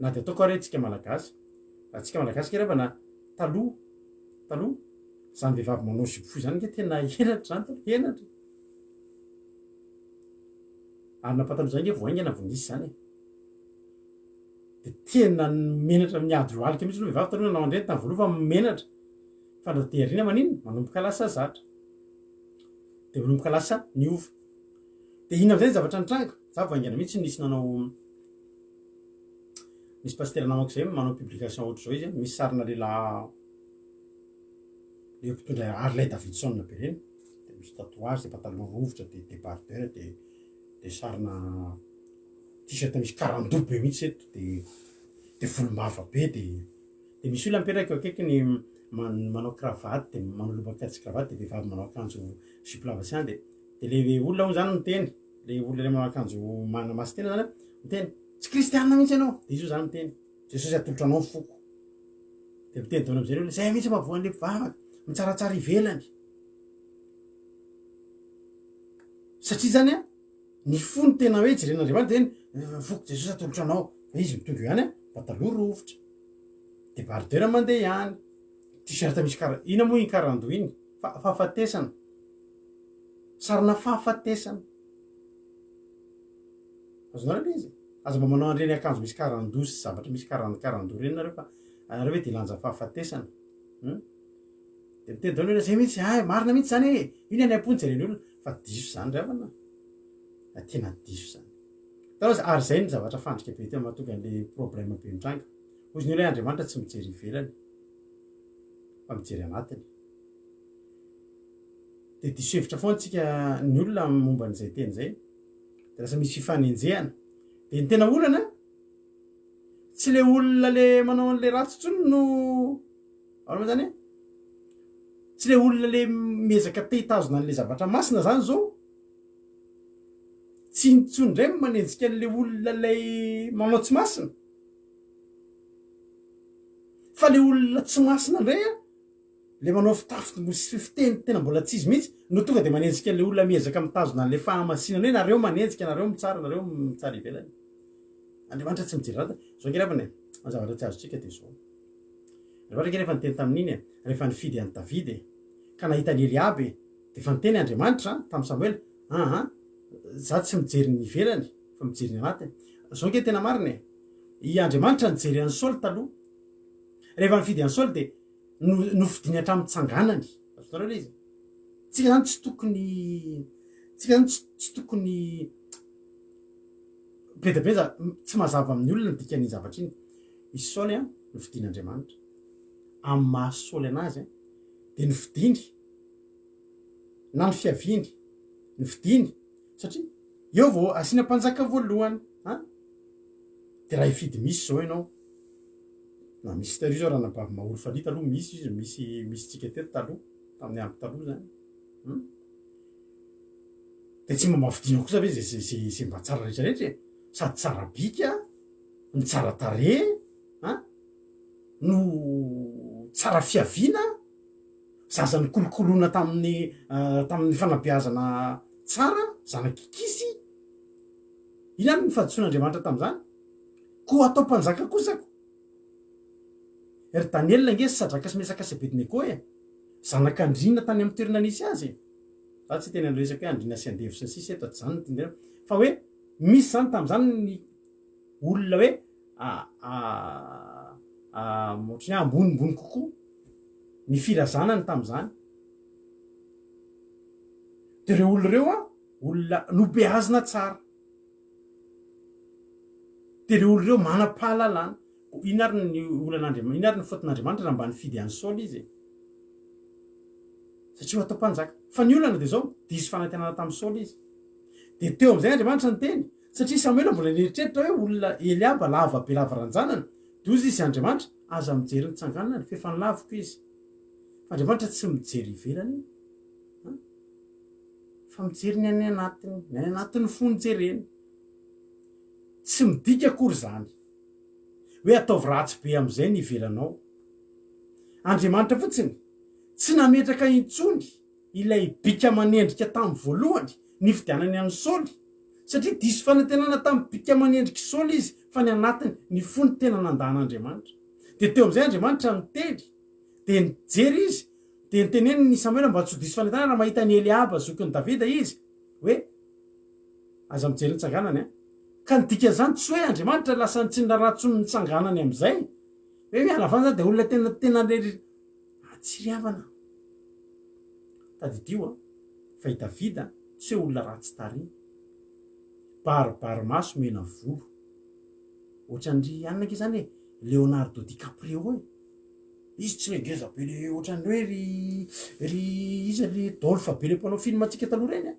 [SPEAKER 1] Na dia ataoko ary hoe tsika Malagasy, tsika Malagasy ange rava na taloha, taloha, izany vehivavy manao jupe fohy izany ange tena henatra izany taloha, henatra. Ary na pataloha izany ange vao haingana vao nisy izany e. Dia tena menatra miady lohalika mihitsy aloha vehivavy taloha nanao an'ireny tamin'ny voalohany fa menatra. Fa na dia aoriana maninona? Manomboka lasa zatra. Dia manomboka lasa niova. Dia inona amin'izay ny zavatra nitranga? Za vao haingana mihitsy nisy nanao, nisy pasitera namako izay manao publication ohatr'izao izy, misy sarina lehilahy le mpitondra Harley Davidson be ireny, dia misy tatouage, dia pataloha rovitra, dia debardeur, dia dia sarina t-shirt misy karandoha be mihitsy eto, dia dia volombava be, dia Dia misy olona mipetraka eo akaikiny manao cravate dia manao lobaka tsy cravate dia vehivavy manao akanjo jupe lava sy any dia dia le olona moa zany miteny le olona le manao akanjo manamasy tena zany miteny tsy kristianina mihitsy ianao dia izy io zany miteny Jesosy atolotra anao ny foko dia miteny daholo am'izay ny olona zay mihitsy mba voan'le mpivavaka mitsaratsara ivelany satria zany a Ny fo no tena hoe jeren'Andriamanitra dia ny foko Jesosy atolotra anao fa izy mitonga eo ihany an, pataloha rovitra, debardeur mandeha ihany, t-shirt misy kara, inona moa iny karandoha iny? Fa- fahafatesana, sarina fahafatesana, azonareo le izy? Aza mba manao an'ireny akanjo misy karandoha sy zavatra misy karan- karandoha ireny nareo fa anareo ve dia hilanja fahafatesana? Hum? Dia miteny daholo ny olona, zay mihitsy, hay marina mihitsy zany e, io ny any am-po no jeren'ny olona, Fa diso izany ry havana a! Tena diso izany. Hitanao izy, ary izay no zavatra fandrika be tena mahatonga an'ilay problème be mitranga. Hozy ny olona hoe Andriamanitra tsy mijery ivelany fa mijery anatiny. Dia diso hevitra foana tsika ny olona momba an'izay teny izay. Dia lasa misy fifanenjehana. Dia ny tena olana, Tsy le olona le manao an'le ratsy intsony no ahoana moa zany e? Tsy le olona le miezaka te hitazona an'le zavatra masina zany zao tsy intsony indray no manenjika an'le olona lay manao tsy masina fa le olona tsy masina indray a le manao fitafy sy fiteny tena mbola tsy izy mihitsy no tonga de manenjika an'le olona miezaka mitazona an'le fahamasinana hoe nareo manenjika, nareo mitsara, nareo mitsara ivelany. Andriamanitra tsy mijery ratsy. Zao ange ravana e, ny zavatra tsy azontsika de zao. Andriamanitra ange rehefa niteny tamin'iny e, rehefa nifidy an'i Davida e, ka nahita an'i Eliaba e, de efa niteny Andriamanitra tamin'i Samoela, aa, za tsy mijery ny ivelany fa mijery ny anatiny. Zao ange tena marina e, i Andriamanitra nijery an'i Saoly taloha. Rehefa nifidy an'i Saoly dia nofidiny hatramin'ny tsanganany. Azonareo ilay izy? Tsika zany tsy tokony tsika zany tsy tokony be dia be za tsy mazava amin'ny olona ny dikan'iny zavatra iny. I Saoly an, nofidin'Andriamanitra. Amin'ny maha Saoly anazy an, dia nofidiny na ny fiaviany, nofidiny satria eo vao asiana mpanjaka voalohany an, dia raha hifidy misy izao ianao, Na misy taloha zao ranabavy Maholy Falihy taloha misy izy misy misy tsika teto taloha tamin'ny andro taloha zany hum de tsy mba mba fidinao kosa ve ze ze ze ze mba tsara rehetra rehetra e sady tsara bika no tsara tarehy an no tsara fiaviana zaza nikolokoloina tamin'ny tamin'ny fanabeazana tsara zanak'ikisy inona ary ny fahadisoan'Andriamanitra tamin'izany Koa atao mpanjaka kosa ko. Ry Daniela ange Sadraka sy Mesaka sy Abednego e! Zanak'andriana tany amin'ny toerana nisy azy e! Za tsy hiteny an'ilay resaka hoe andriana sy andevo sy ny sisa eto, tsy izany no tiany fa hoe misy izany tamin'izany ny olona hoe ohatran'ny hoe ambonimbony kokoa ny firazanany tamin'izany. Dia ireo olona ireo an, olona nobeazina tsara. Dia ireo olona ireo manam-pahalalana. Koa inona ary ny olan'Andriamanitra, inona ary ny faute-n'Andriamanitra raha mba nifidy an'i Saoly izy e? Satria ho atao mpanjaka. Fa ny olana dia izao, diso fanantenana tamin'i Saoly izy. Dia teo amin'izay Andriamanitra niteny, satria Samoela mbola nieritreritra hoe olona Eliaba lava be lava ranjanana, dia hoy izy Andriamanitra, aza mijery ny tsanganany, f'efa nolaviko izy. Fa Andriamanitra tsy mijery ivelany an! Fa mijery ny any anatiny, ny any anatin'ny fony jereny. Tsy midika akory izany hoe ataovy ratsy be amin'izay ny ivelanao. Andriamanitra fotsiny tsy nametraka intsony ilay bika manendrika tamin'ny voalohany nifidianany an'i Saoly, satria diso fanantenana tamin'ny bika manendrik'i Saoly izy fa ny anatiny, ny fony tena nandà an'Andriamanitra. Dia teo amin'izay Andriamanitra niteny, dia nijery izy, Dia noteneniny i Samoela mba tsy ho diso fanentanana raha mahita an'i Eliaba zokin'i Davida izy, hoe, Aza mijery ny tsanganany an! Ka ny dikan'izany tsy hoe Andriamanitra lasa tsy niraharaha intsony ny tsanganany amin'izay, hoe miala avy any izany dia olona tena tena le tsy ry havana. Tadidio an, fa i Davida tsy hoe olona ratsy tarehy, baribary maso mena volo, ohatran'ry anona ange izany e, Leonardo DiCaprio e. Izy tsy le ngeza be le ohatran'ny hoe ry ry iza le Dolph be le mpanao film antsika taloha ireny a.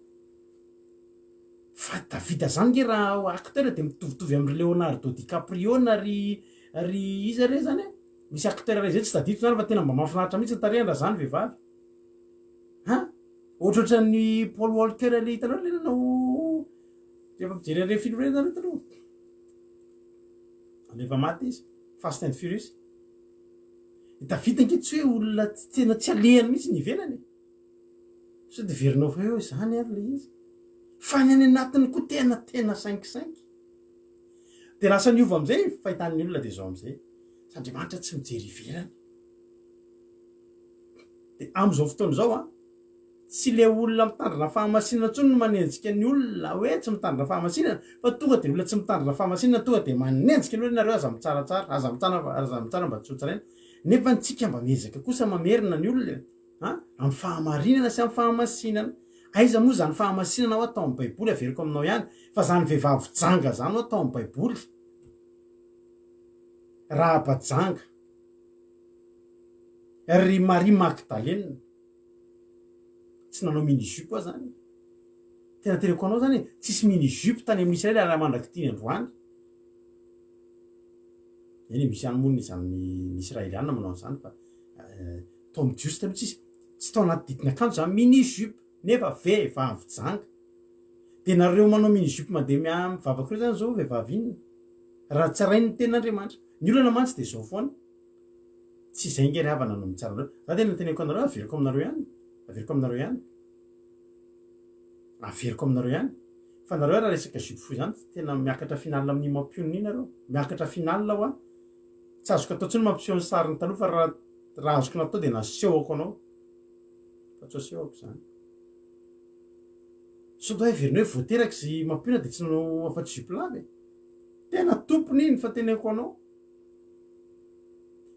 [SPEAKER 1] Fa Davida zany nge raha acteur de mitovitovy amin'ry Leonardo DiCaprio na ry ry iza re zany e? Misy acteur iray zay tsy tadidiko zany fa tena mba mahafinaritra mihitsy ny tarehiny raha zany vehivavy. An! Ohatrohatran'ny Paul Walker le hitanao le nanao rehefa mijery an'ireny film ireny nareo taloha? Rehefa maty izy. Fast and Furious. I Davida ange tsy hoe olona tena tsy alehany mihitsy ny ivelany e. Sao dia heverinao fa hoe izany ary ilay izy. Fa ny any anatiny koa tena tena sainkisainky. Dia lasa niova amin'izay ny fahitan'ny olona dia izao amin'izay. Fa Andriamanitra tsy mijery ivelany. Dia amin'izao fotoana izao an, Tsy le olona mitandrina fahamasinana intsony no manenjika ny olona hoe tsy mitandrina fahamasinana fa tonga de olona tsy mitandrina fahamasinana tonga de manenjika aloha nareo aza mitsaratsara aza mitsara aza mitsara mba tsy ho tsaraina nefa ny tsika mba miezaka kosa mamerina ny olona e a amin'ny fahamarinana sy amin'ny fahamasinana aiza moa zany fahamasinana hoa tao amin'ny baiboly averiko aminao ihany fa zany vehivavy janga zany hoa tao amin'ny baiboly rahaba janga ry Maria Magdalena Tsy nanao mini jupe aho zany. Tena teneko anao zany e, tsisy mini jupe tany amin'ny Israely ary mandrak'ity androany. Eny e, misy ihany moa ny izany ny Israeliana manao an'izany fa tao amin'ny Jiosy taloha tsisy, tsy tao anaty didin'akanjo izany mini jupe nefa vehivavy janga. Dia nareo manao mini jupe mandeha mivavaka ireo izany izao vehivavy inona? Raha tsarain'ny ny tenin'Andriamanitra. Ny olana mantsy dia izao foana. Tsy izay nge ry havana no mitsara anareo. Za tena teneniko anareo, averiko aminareo ihany. Averiko aminareo ihany. Averiko aminareo ihany. Fa nareo raha resaka jupe fohy izany, tena miakatra finale amin'iny mampionona iny nareo. Miakatra finale hoa. Tsy azoko atao intsony mampiseho ny sariny taloha fa raha raha azoko natao dia nasehoko anao. Fa tsy asehoko izany. Sao dia heverinao hoe vao teraka izy mampionona dia tsy nanao afa-tsy jupe lava e. Tena tompony iny fa teneniko anao.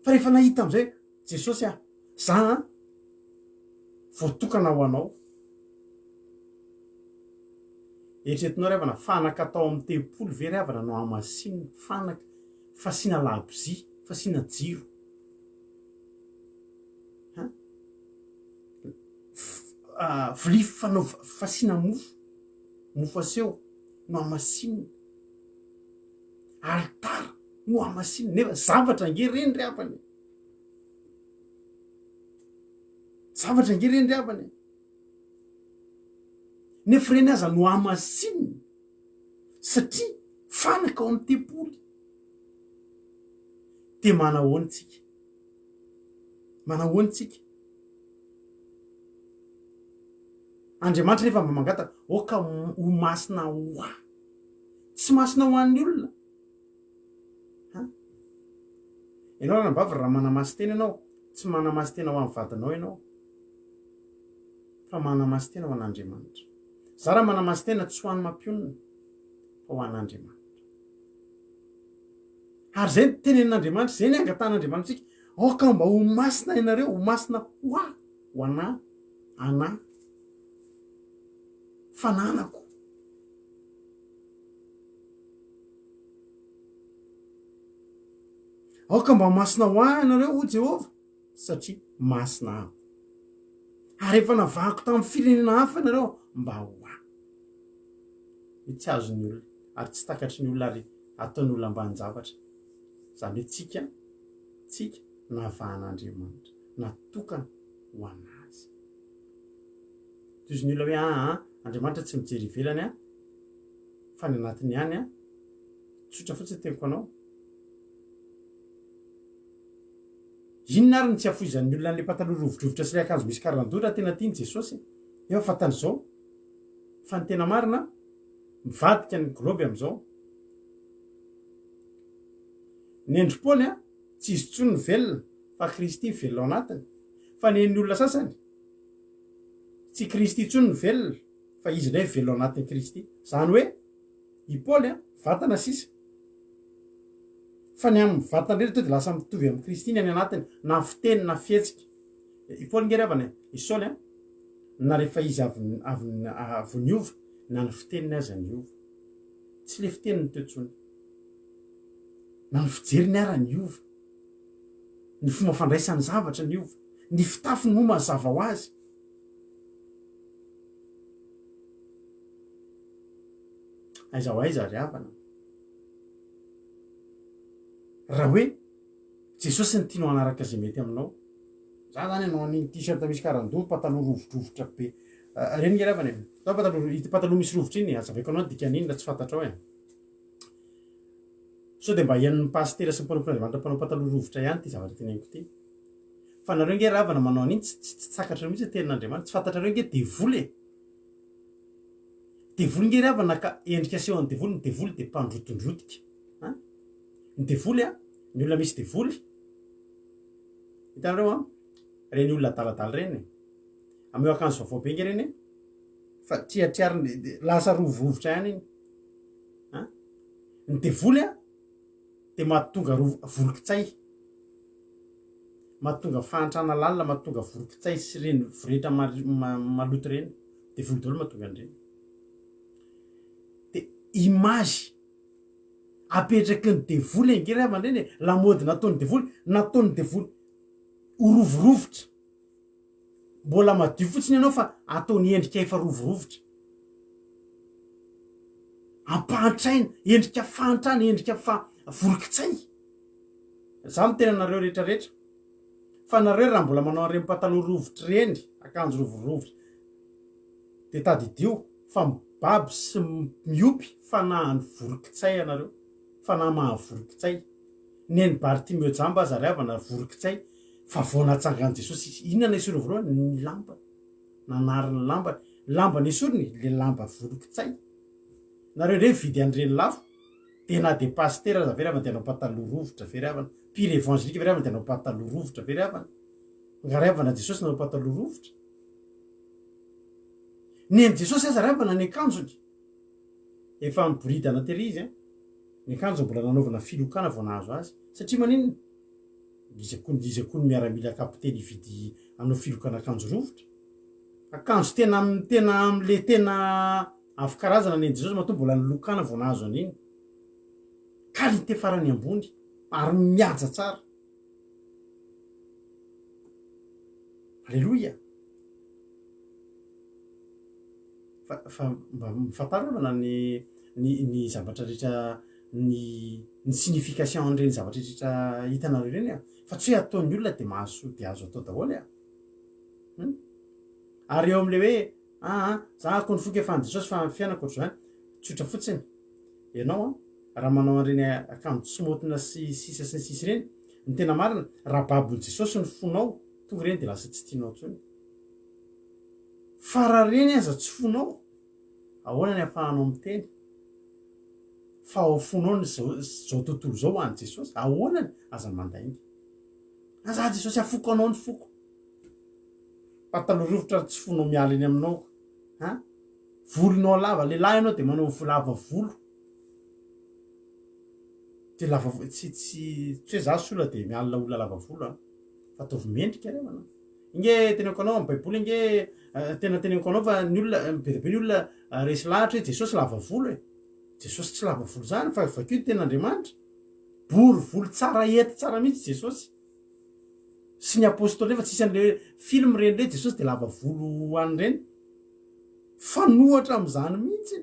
[SPEAKER 1] Fa rehefa nahita amizay Jesosy ah, za an voatokana ho anao. Eritreretinao ry havana, fanaka tao amin'ny tempoly ve ry havana no hamasinina? Fanaka, fasiana labozia, fasiana jiro. Han? Vilia fanaova, fasiana mofo, mofo aseho no hamasinina. Alitara no hamasinina, nefa zavatra ange ireny ry havana e. Zavatra ange ireny ry havana e. Nefa ireny aza no hamasinina satria fanaka ao amin'ny tempoly. Dia manahoana tsika? Manahoana tsika? Andriamanitra nefa mba mangataka, aoka ho masina ho ahy. Tsy masina ho an'ny olona. Ha? Ianao ranabavy raha manamasy-tena ianao, tsy manamasy-tena ho an'ny vadinao ianao, fa manamasy-tena ho an'Andriamanitra. Za raha manamasy-tena tsy ho an'ny mampionona, fa ho an'Andriamanitra. Ary izay ny tenenin'Andriamanitra, izay ny angatahan'Andriamanitra antsika, aoka mba ho masina ianareo, ho masina ho ahy, ho anà, anà, fananako. Aoka mba ho masina ho ahy ianareo, hoy Jehovah, satria masina aho. Ary efa navahako tamin'ny firenena hafa ianareo mba ho ahy. Io tsy azon'ny olona, ary tsy takatry ny olona, ary ataon'ny olona ambanin-javatra. Izany hoe tsika, tsika navahan'Andriamanitra, natokana ho an'Azy. Tohizin'ny olona hoe aa, Andriamanitra tsy mijery ivelany an, fa ny anatiny ihany an. Tsotra fotsiny teniko anao. Inona ary no tsy afoizan'ny olona an'ilay pataloha rovidrovitra sy ilay akanjo misy karandoha raha tena tiany Jesosy? Efa fantany izao fa ny tena marina mivadika ny globe amin'izao. Ny an-dry Paoly an, tsy izy intsony no velona fa Kristy velona ao anatiny. Fa ny an'ny olona sasany, tsy Kristy intsony no velona fa izy indray velona ao anatin'i Kristy. Izany hoe i Paoly an, vatana sisa. Fa ny amin'ny vatana rehetra tonga dia lasa mitovy amin'i Kristy ny any anatiny, na fiteny na fihetsika. I Paoly nge ry havana e, i Saoly an, na rehefa izy avy avy avy niova, na ny fiteniny aza niova. Tsy le fiteniny teo intsony. Na ny fijeriny ara niova. Ny fomba fandraisany zavatra niova. Ny fitafiny moa mazava ho azy. Aiza ho aiza ry havana? Raha hoe Jesosy no tianao hanaraka izay mety aminao. Za zany hanao an'iny t-shirt misy karandoha, pataloha rovidrovitra be. Reny nge ry havana e. Atao pataloha, ity pataloha misy rovitra iny, hazavaiko anao ny dikan'iny raha tsy fantatrao e. Sao dia mba henon'ny pasitera sy ny mpanompon'Andriamanitra mpanao pataloha rovitra ihany ity zavatra teneniko ity. Fa nareo nge ry havana manao an'iny tsy tsy takatrareo mihitsy ny tenin'Andriamanitra. Tsy fantatrareo nge devoly e. Devoly nge ry havana ka endrika asehon'ny devoly, ny devoly dia mpandrotondrotika. An! Ny devoly an, ny olona misy devoly, hitanareo an, ireny olona adaladala ireny e, ameo akanjo vaovao be nge ireny e, fa triatriariny, lasa rovirovitra ihany iny. An! Ny devoly an, dia mahatonga ro- volokitsay, mahatonga fahantrana lalina, mahatonga volokitsay sy ireny voretra maloto ireny. Devoly daholo mahatonga an'ireny. Dia image apetraky ny devoly ange ry havana ireny e, lamaody nataon'ny devoly, nataon'ny devoly ho rovirovitra. Mbola madio fotsiny ianao fa ataony endrika efa rovirovitra. Ampahantraina, endrika fahantrana, endrika fa volokitsay. Za miteny anareo rehetra rehetra fa nareo raha mbola manao an'ireny pataloha rovitra ireny, akanjo rovirovitra dia tadidio fa mibaby sy miopy fanahin'ny vorokitsay ianareo, fanahy mahavorokitsay. Neny Bartimeo jamba aza ry havana vorokitsay fa vao natsangan'i Jesosy izy, inona nesoriny voalohany? Ny lambany. Nanary ny lambany. Lamba nesoriny, le lamba vorokitsay. Nareo indray mividy an'ireny lafo. Dia na dia pasitera aza ve ry havana dia hanao pataloha rovitra ve ry havana? Pire évangélique ve ry havana dia hanao pataloha rovitra ve ry havana? Nga ry havana Jesosy nanao pataloha rovitra? Nen'i Jesosy aza ry havana ny akanjony efa miboridana tery izy an! Ny akanjony mbola nanaovana filokana vao nahazo azy. Satria maninona? Iza koa iza koa ny miaramila kapiteny hividy hanao filokana akanjo rovitra? Akanjo tena tena amle tena Avo karazana ny an'i Jesosy matoa mbola nilokana vao nahazo an'iny. Qualité farany ambony ary mihaja tsara. Aleloia. Fa fa mba mifantaro angamba na ny ny ny zavatra rehetra ny ny signification an'ireny zavatra rehetra hitanareo ireny a. Fa tsy hoe ataon'ny olona dia mahasoa dia azo atao daholo a. Hum. Ary eo amin'ilay hoe Aa za ako ny foko efa any Jesosy fa ny fiainako ohatr'izany tsotra fotsiny ianao an raha manao an'ireny akanjo tsy maotina sy sisa sy ny sisa ireny ny tena marina raha babon'i Jesosy ny fonao tonga ireny dia lasa tsy tianao intsony fa raha ireny aza tsy fonao ahoana ny afahanao miteny fa ao fonao ny zao zao tontolo izao ho an'i Jesosy ahoana ny aza mandainga aza Jesosy afoko anao ny foko Pataloha rovitra ary tsy fonao miala eny aminao an! Volonao lava, lehilahy ianao dia manao lava volo, dia lava volo, tsy tsy tsy hoe za sola dia mialona olona lava volo an! Fa ataovy mendrika re manao. Inge teneniko anao amin'ny baiboly ange tena teneniko anao fa ny olona be dia be ny olona resy lahatra hoe Jesosy lava volo e! Jesosy tsy lava volo zany fa vakio ny tenin'Andriamanitra, bory volo tsara hety tsara mihitsy Jesosy. sy ny apostoly nefa tsisy an'le film reny re Jesosy de lava volo any reny fanohatra am'zany mihitsy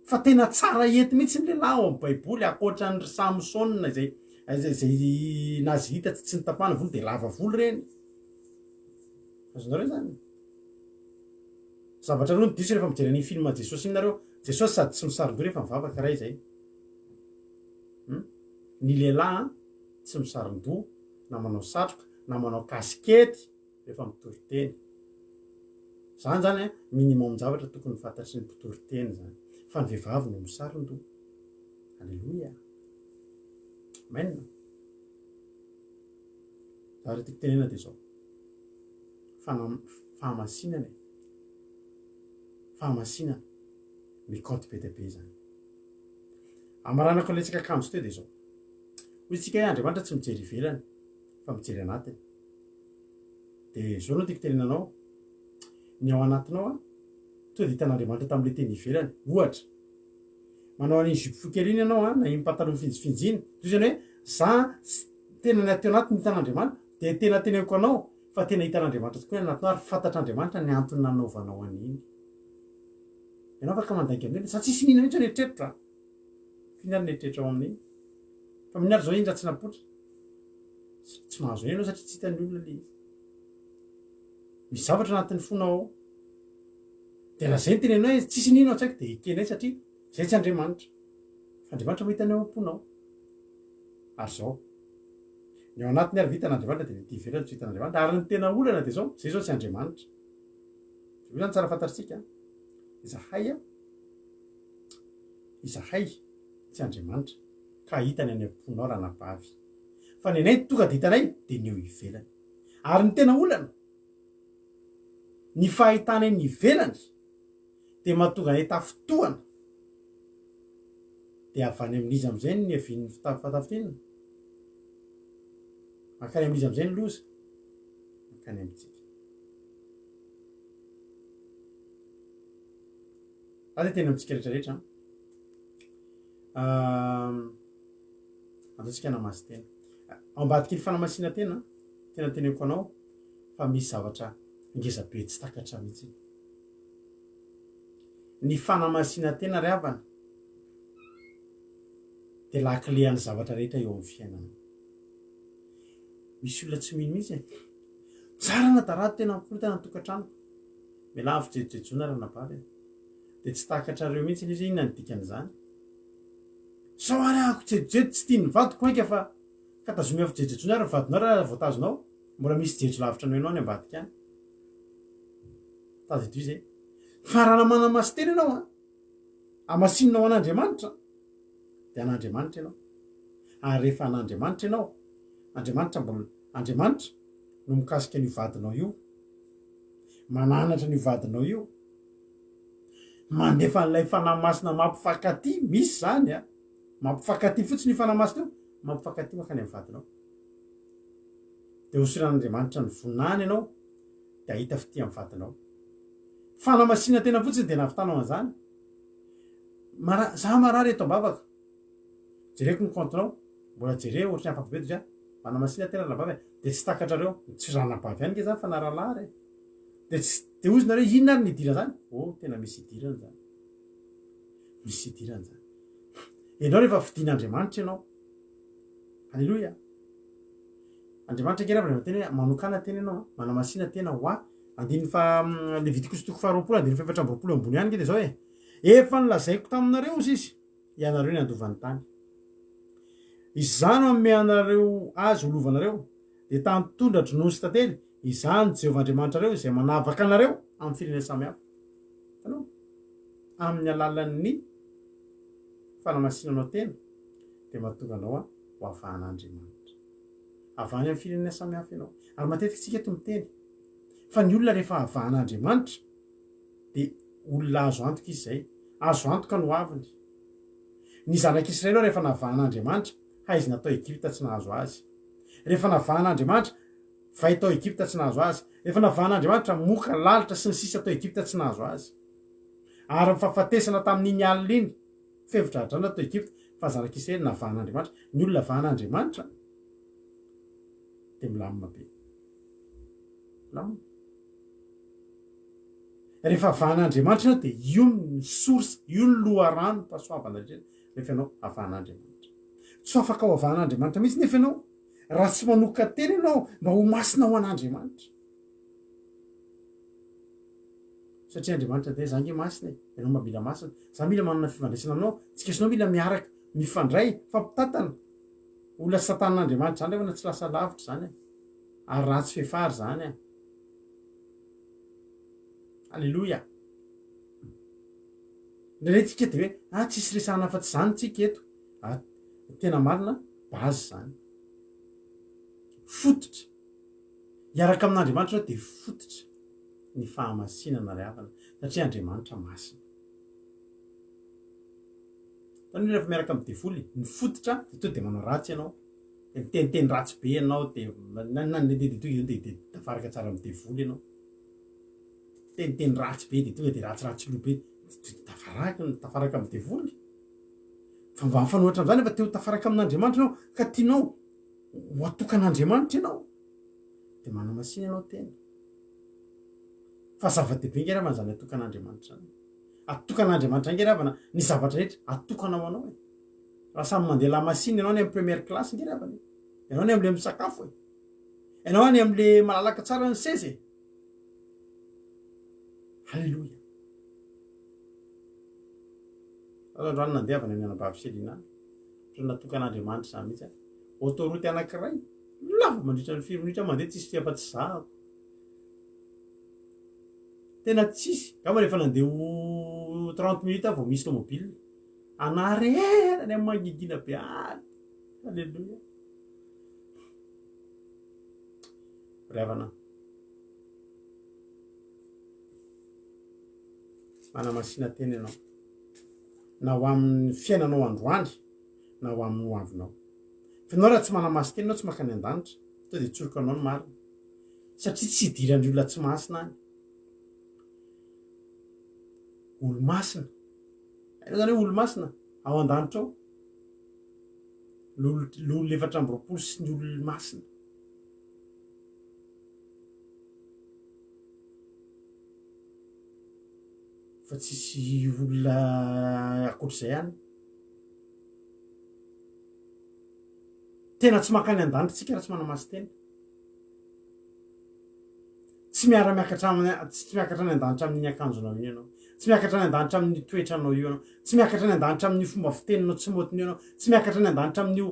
[SPEAKER 1] fa tena tsara hety mihitsy ny lehilahy ao amin'ny baiboly ankoatra an'i ry Samsona izay izay nazirita tsy tsy nitapahana volo de lava volo reny azonareo zany zavatra roa ny diso rehefa mijery an'iny film Jesosy iny nareo Jesosy sady tsy misaron-doha rehefa mivavaka ray zay hmm? ny lehilahy tsy misaron-doha na manao satroka na manao kasikety rehefa mitory teny. Zany zany an, minimum zavatra tokony fantatry ny mpitory teny zany. Fa ny vehivavy no misaron-doha. Aleloia. Amen. Zavatra tiako tenena dia zao. Fana- fahamasinana e. Fahamasinana. Mikaonty be dia be zany. Amaranako ilay resaka akanjo teo dia zao. Hoy isika hoe Andriamanitra tsy mijery ivelany fa mijery anatiny. Dia izao no tiako tenenana anao, ny ao anatinao an, tonga dia hitan'Andriamanitra tamin'ilay teny ivelany. Ohatra, manao an'iny jupe fohy kely iny ianao an, na iny pataloha mifinjifinjy iny, toy izany hoe za tena ny aty anatiny hitan'Andriamanitra, dia tena teneniko anao fa tena hitan'Andriamanitra tokoa ny anatinao ary fantatr'Andriamanitra ny antony nanaovanao an'iny. Ianao afaka mandainga amin'iny, za tsisy mino mihitsy ny eritreritro an. F'inona ary ny eritreritra ao amin'iny? Fa minona ary zao iny raha tsy napoitra? Tsy mahazo aina ianao satria tsy hitan'ny olona ilay izy. Misy zavatra anatin'ny fonao ao. Dia raha izay no tenenao hoe tsisy nino ao an-tsaiko dia ekenay satria izay tsy Andriamanitra. Fa Andriamanitra mahita ny ao am-ponao. Ary izao, ny ao anatiny ary vita an'Andriamanitra dia ny ety ivelany tsy vitan'Andriamanitra. Ary ny tena olana dia izao, izay izao tsy Andriamanitra. Io izany tsara fantatritsika. Izahay an, Izahay tsy Andriamanitra ka hahita ny any am-ponao ranabavy. Fa ny anay tonga dia hitanay dia ny eo ivelany. Ary ny tena olana, ny fahitanay ny ivelany dia mahatonga anay tafintohana. Dia avy any amin'iza amin'izay no niavian'ny fahatafintohinana? Mankany amin'iza amin'izay ny loza? Mankany amintsika. Za dia teny amintsika rehetra rehetra an. Andao tsika hanamasin-tena. Ao ambadiky ny fanamasinan-tena, tena teneniko anao fa misy zavatra ngeza be tsy takatra mihitsy. Ny fanamasinan-tena ry havana dia lakile an'ny zavatra rehetra eo amin'ny fiainana. Misy olona tsy mino mihitsy e. Tsara na darado tena mikorontana ny tokantranoko. Mialà amin'ny fijejojejoana ranabavy a. Dia tsy takatrareo mihitsy ilay izy hoe inona ny dikan'izany. Sao ary ahako jejojejo tsy tian'ny vadiko mainka fa ka tazomy amin'ny fijejojejoana ary ny vadinao raha voatazonao. Mbola misy jejo lavitra noho ianao any ambadika any. Tadidio izay. Fa raha manamasin-tena ianao an, amasinina ho an'Andriamanitra, dia an'Andriamanitra ianao. Ary rehefa an'Andriamanitra ianao, Andriamanitra mbola, Andriamanitra no mikasika an'io vadinao io, mananatra an'io vadinao io, mandefa an'ilay Fanahy Masina mampifankatia, misy izany an, mampifankatia fotsiny io Fanahy Masina io, mampifankatia mankany amin'ny vadinao. Dia hosoran'Andriamanitra ny voninahiny ianao, dia hahita fitia amin'ny vadinao. Fanamasinana-tena fotsiny dia nahavitanao an'izany. Mara, za marary eto am-bavaka. Jereko ny compte-nao, mbola jereo ohatry ny hafahafa be dia manamasina tena ranabavy e. Dia tsy takatrareo, tsy ranabavy ihany nge zany fa na rahalahy ary e. Dia tsy, dia hozy nareo inona ary ny idiran'izany? Oh, tena misy idirany izany. Misy idirany izany. Ianao rehefa fidin'Andriamanitra ianao. Aleloia. Andriamanitra ange ravana miteny hoe manokàna tena ianao, manamasina tena ho ahy. Andininy faha Levitikosy toko faharoapolo andininy faha-24 ambony ihany ange dia izao e. Efa nolazaiko taminareo hozy izy, ianareo ny handova ny tany. Izaho no hanome anareo azy ho lovanareo, dia tany tondra-dronono sy tantely, Izaho no Jehovah Andriamanitrareo izay manavaka anareo amin'ny firenena samy hafa. Hitanao? Amin'ny alalan'ny fanamasinanao tena dia mahatonga anao ho avahan'Andriamanitra. Avahany amin'ny firenena samy hafa ianao. Ary matetika isika eto miteny fa ny olona rehefa avahan'Andriamanitra dia olona azo antoka izy izay. Azo antoka ny hoaviny. Ny zanak'Israely rehefa navahan'Andriamanitra, haizina tao Egypta tsy nahazo azy. Rehefa navahan'Andriamanitra, vay tao Egypta tsy nahazo azy. Rehefa navahan'Andriamanitra, moka, lalitra sy ny sisa tao Egypta tsy nahazo azy. Ary ny fahafatesana tamin'iny alina iny, feno fidradrana tao Egypta, fa ny zanak'Israely navahan'Andriamanitra. Ny olona avahan'Andriamanitra dia milamina be. Milamina. Rehefa avahan'Andriamanitra ianao dia io ny source, io ny loharanom-pahasoavana rehetra rehefa ianao avahan'Andriamanitra. Tsy ho afaka ho avahan'Andriamanitra mihitsy nefa ianao raha tsy manokan-tena ianao mba ho masina ho an'Andriamanitra. Satria Andriamanitra dia za nge masina e, ianao mba mila masina, za mila manana fifandraisana aminao, tsika sy ianao mila miaraka, mifandray, mifampitantana. Olona tsy tantanin'Andriamanitra zany rehefa tsy lasa lavitra zany e. Ary ratsy fefary zany e. Aleloia. Indraindray tsika dia hoe ah tsisy resahana afa-tsy izany tsika eto. Ah, tena marina, base izany. Fototra. Hiaraka amin'Andriamanitra dia fototra ny fahamasinana ry havana, satria Andriamanitra masina. Hitanao rehefa miaraka amin'ny devoly, ny fototra dia tonga dia manao ratsy ianao, dia miteniteny ratsy be ianao, dia na na dia dia tonga dia dia tafaraka tsara amin'ny devoly ianao. Miteniteny ratsy be dia tonga dia ratsiratsy loha be, dia tafaraka tafaraka amin'ny devoly. Fa mba mifanohitra amin'izany efa te ho tafaraka amin'Andriamanitra ianao ka tianao ho atokan'Andriamanitra ianao, dia manamasina ianao tena. Fa zava-dehibe nge raha izany atokan'Andriamanitra izany. Atokan'Andriamanitra nge ravana ny zavatra rehetra atokana ho anao e. Raha samy mandeha lamasinina ianao any amin'ny première classe nge ravana e. Ianao any amin'ilay misakafo e. Ianao any amin'ilay malalaka tsara ny seza e. Alléluia. Aza androany nandeha avy any amin'ny anabavy Selina. Ohatran'ny natokan'Andriamanitra izany mihitsy aho. Autoroute anankiray, lava mandritra ny firy minitra mandeha tsisy afa-tsy zahako. Tena tsisy, angamba rehefa nandeha ho 30 minutes aho vao misy tomobile. Anarerany amin'ny mangingina be any. Alléluia. Ry havana, manamasina tena ianao. Na ho amin'ny fiainanao androany, na ho amin'ny hoavinao. Fa ianao raha tsy manamasin-tena ianao tsy mankany an-danitra. Tonga dia tsoriko anao ny marina. Satria tsy idiran'ny olona tsy masina any. Olo-masina. Hainao zany hoe olo-masina ao an-danitra ao? Loholona 24 sy ny olo-masina. Fa tsisy olona ankoatr'izay any. Tena tsy mankany an-danitra tsika raha tsy manamasin-tena. Tsy miara-miakatra aminy, tsy miakatra any an-danitra amin'iny akanjonao iny ianao. Tsy miakatra any an-danitra amin'io toetranao io ianao. Tsy miakatra any an-danitra amin'io fomba fiteninao tsy maotina io ianao. Tsy miakatra any an-danitra amin'io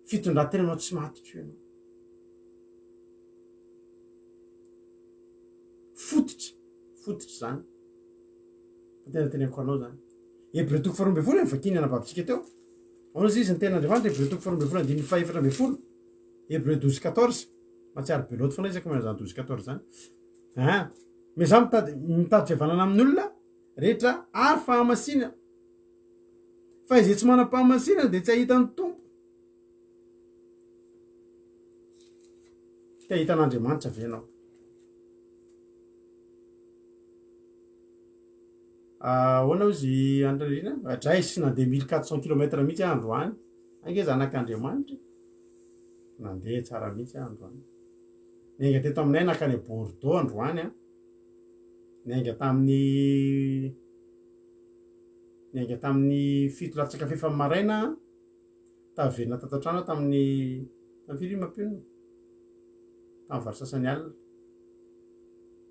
[SPEAKER 1] fitondran-tenanao tsy matotra io ianao. Fototra, fototra izany. Fa tena teneniko anao izany. Hebreo toko faharoa ambin'ny folo e, vakian'ny anabavintsika teo. Ahoana izy ny tenin'Andriamanitra, Hebreo toko faharoa ambin'ny folo andininy fahefatra ambin'ny folo. Hebreo 12 14. Mahatsiaro be loatra foana isaky manao izany 12 14 izany. Ah, mais za mitady mitady fihavanana amin'ny olona rehetra ary fahamasinana. Fa izay tsy manam-pahamasinana dia tsy hahita ny Tompo. Te hahita an'Andriamanitra ve ianao? Ahoana hozy Andry Nirina? Dray sy nandeha 1400 kilomètres mihitsy aho androany. Ange zanak'Andriamanitra e. Nandeha tsara mihitsy aho androany. Niainga teto aminay nankany Bordeaux androany an. Niainga tamin'ny niainga tamin'ny fito latsaka fahefany maraina aho. Taverina tato an-trano aho tamin'ny tamin'ny firy iny mampionona? Tamin'ny valo sasany alina.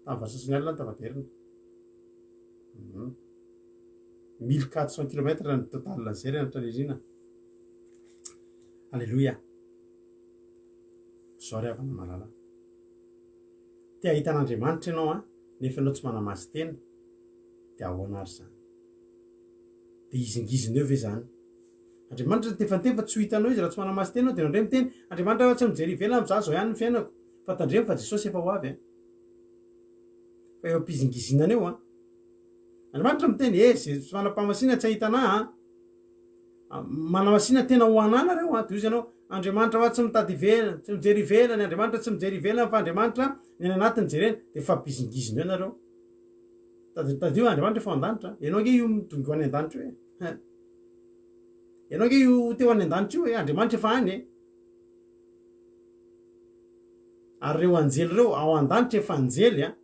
[SPEAKER 1] Tamin'ny valo sasany alina aho no tafaverina. 1400 kilomètres ny total an'izay ry Anitra Nirina. Aleloia. Zao ry havana malala. Te hahita an'Andriamanitra ianao an, nefa ianao tsy manamasin-tena, dia ahoana ary izany? Dia hizingizina eo ve izany? Andriamanitra nitefantefa tsy ho hitanao izy raha tsy manamasin-tena ianao, dia ianao indray miteny, Andriamanitra aho tsy mijery ivelany fa za zao ihany ny fiainako. Fa tandremo fa Jesosy efa ho avy an. Fa eo am-pizingizinana eo an. Andriamanitra miteny, eh, ze tsy manam-pahamasina tsy hahita anah an. Manamasina tena ho anah nareo an. Dia hoy izy ianao, Andriamanitra hoa tsy mitady ivelany, tsy mijery ivelany, Andriamanitra tsy mijery ivelany fa Andriamanitra ny any anatiny jereny. Dia mifampizingizina eo nareo. Tadidio Andriamanitra efa ao an-danitra an. Ianao ange io midongy ho any an-danitra io e. Ianao ange io te ho any an-danitra io e. Andriamanitra efa any e. Ary ireo anjely ireo ao an-danitra efa anjely an.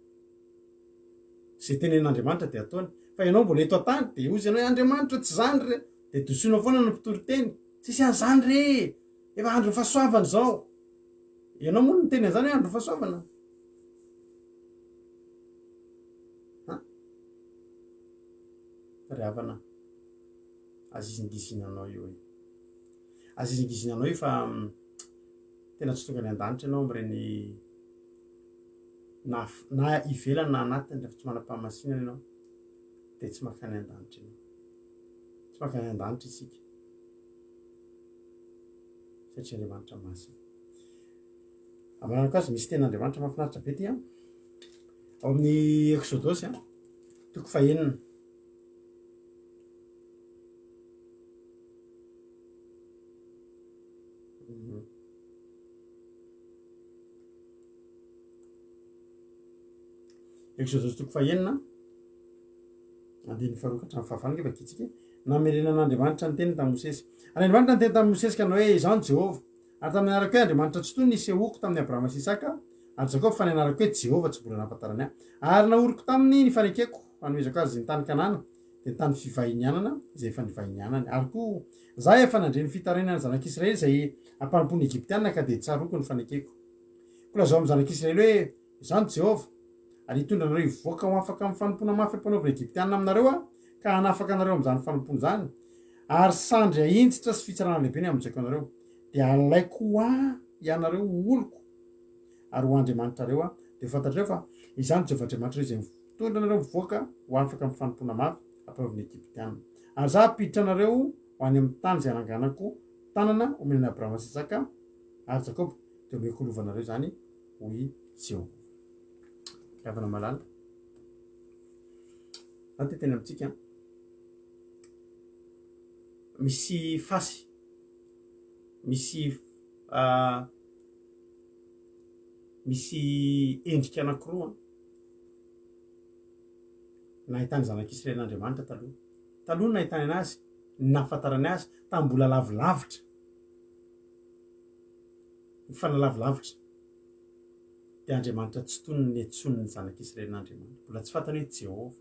[SPEAKER 1] Izay tenenin'Andriamanitra dia ataony. Fa ianao mbola eto an-tany dia hozy ianao hoe Andriamanitra tsy izany re. Dia dosoinao foana ny mpitory teny. Tsisy an'izany re e! Efa andron'ny fahasoavana izao. Ianao moa no niteny an'izany hoe andron'ny fahasoavana? Ha? Ry havana, azizingizinanao io e. Azizingizinanao io fa tena tsy tonga any an-danitra ianao amin'ireny na na ivelany na anatiny rehefa tsy manam-pahamasinana ianao dia tsy mankany an-danitra ianao. Tsy mankany an-danitra isika satria Andriamanitra masina. Amanaraka azy misy tenin'Andriamanitra mahafinaritra be ty an. Ao amin'ny Eksodosy an, toko fahenina. Eksodosy toko fahenina, andininy faharoa ka hatramin'ny fahavalo ange vakintsika. Namerenan'Andriamanitra ny teniny tamin'i Mosesy. Ary Andriamanitra niteny tamin'i Mosesy ka nanao hoe, Izaho no Jehovah. Ary tamin'ny anarako hoe Andriamanitra Tsitoha no nisehoako tamin'i Abrahama sy Isaka ary Jakoba, fa ny anarako hoe Jehovah tsy mbola nahafantarany ahy. Ary nahoriko taminy ny fanekeko, hanomezako azy ny tany Kanana, dia ny tany fivahinianana, izay efa nivahinianany. Ary koa, Izaho efa nandre ny fitarainan'ny zanak'Israely izay ampanompoan'ny Egyptiana, ka dia tsaroako ny fanekeko. Koa lazao amin'ny zanak'Israely hoe, Izaho no Jehovah, ary hitondra anareo hivoaka ho afaka amin'ny fanompoana mafy ampanaovin'ny Egyptiana aminareo Aho, ka hanafaka anareo amin'izany fanompoana izany, ary sandry ahinjitra sy fitsarana lehibe ny hamonjeko anareo. Dia halaiko ho Ahy ianareo ho oloko, ary ho Andriamanitrareo Aho. Dia ho fantatrareo fa Izaho no Jehovah Andriamanitrareo izay mitondra anareo mivoaka ho afaka amin'ny fanompoana mafy ampanaovin'ny Egyptiana. Ary Izaho hampiditra anareo ho any amin'ny tany izay hananganako tanana homena an'i Abrahama sy Isaka ary Jakoba, dia homeko ho lovanareo izany, hoy Jehovah. Ry havana malala, izany te teny amintsika, misy fasy, misy misy endrika anankiroa nahitany zanak'Israely an'Andriamanitra taloha. Taloha no nahitany anazy, ny nahafantarany azy, tamin'ny mbola lavilavitra. Mifanalavilavitra. Dia Andriamanitra tsy toy ny niantsoany ny zanak'Israely an'Andriamanitra. Mbola tsy fantany hoe Jehovah.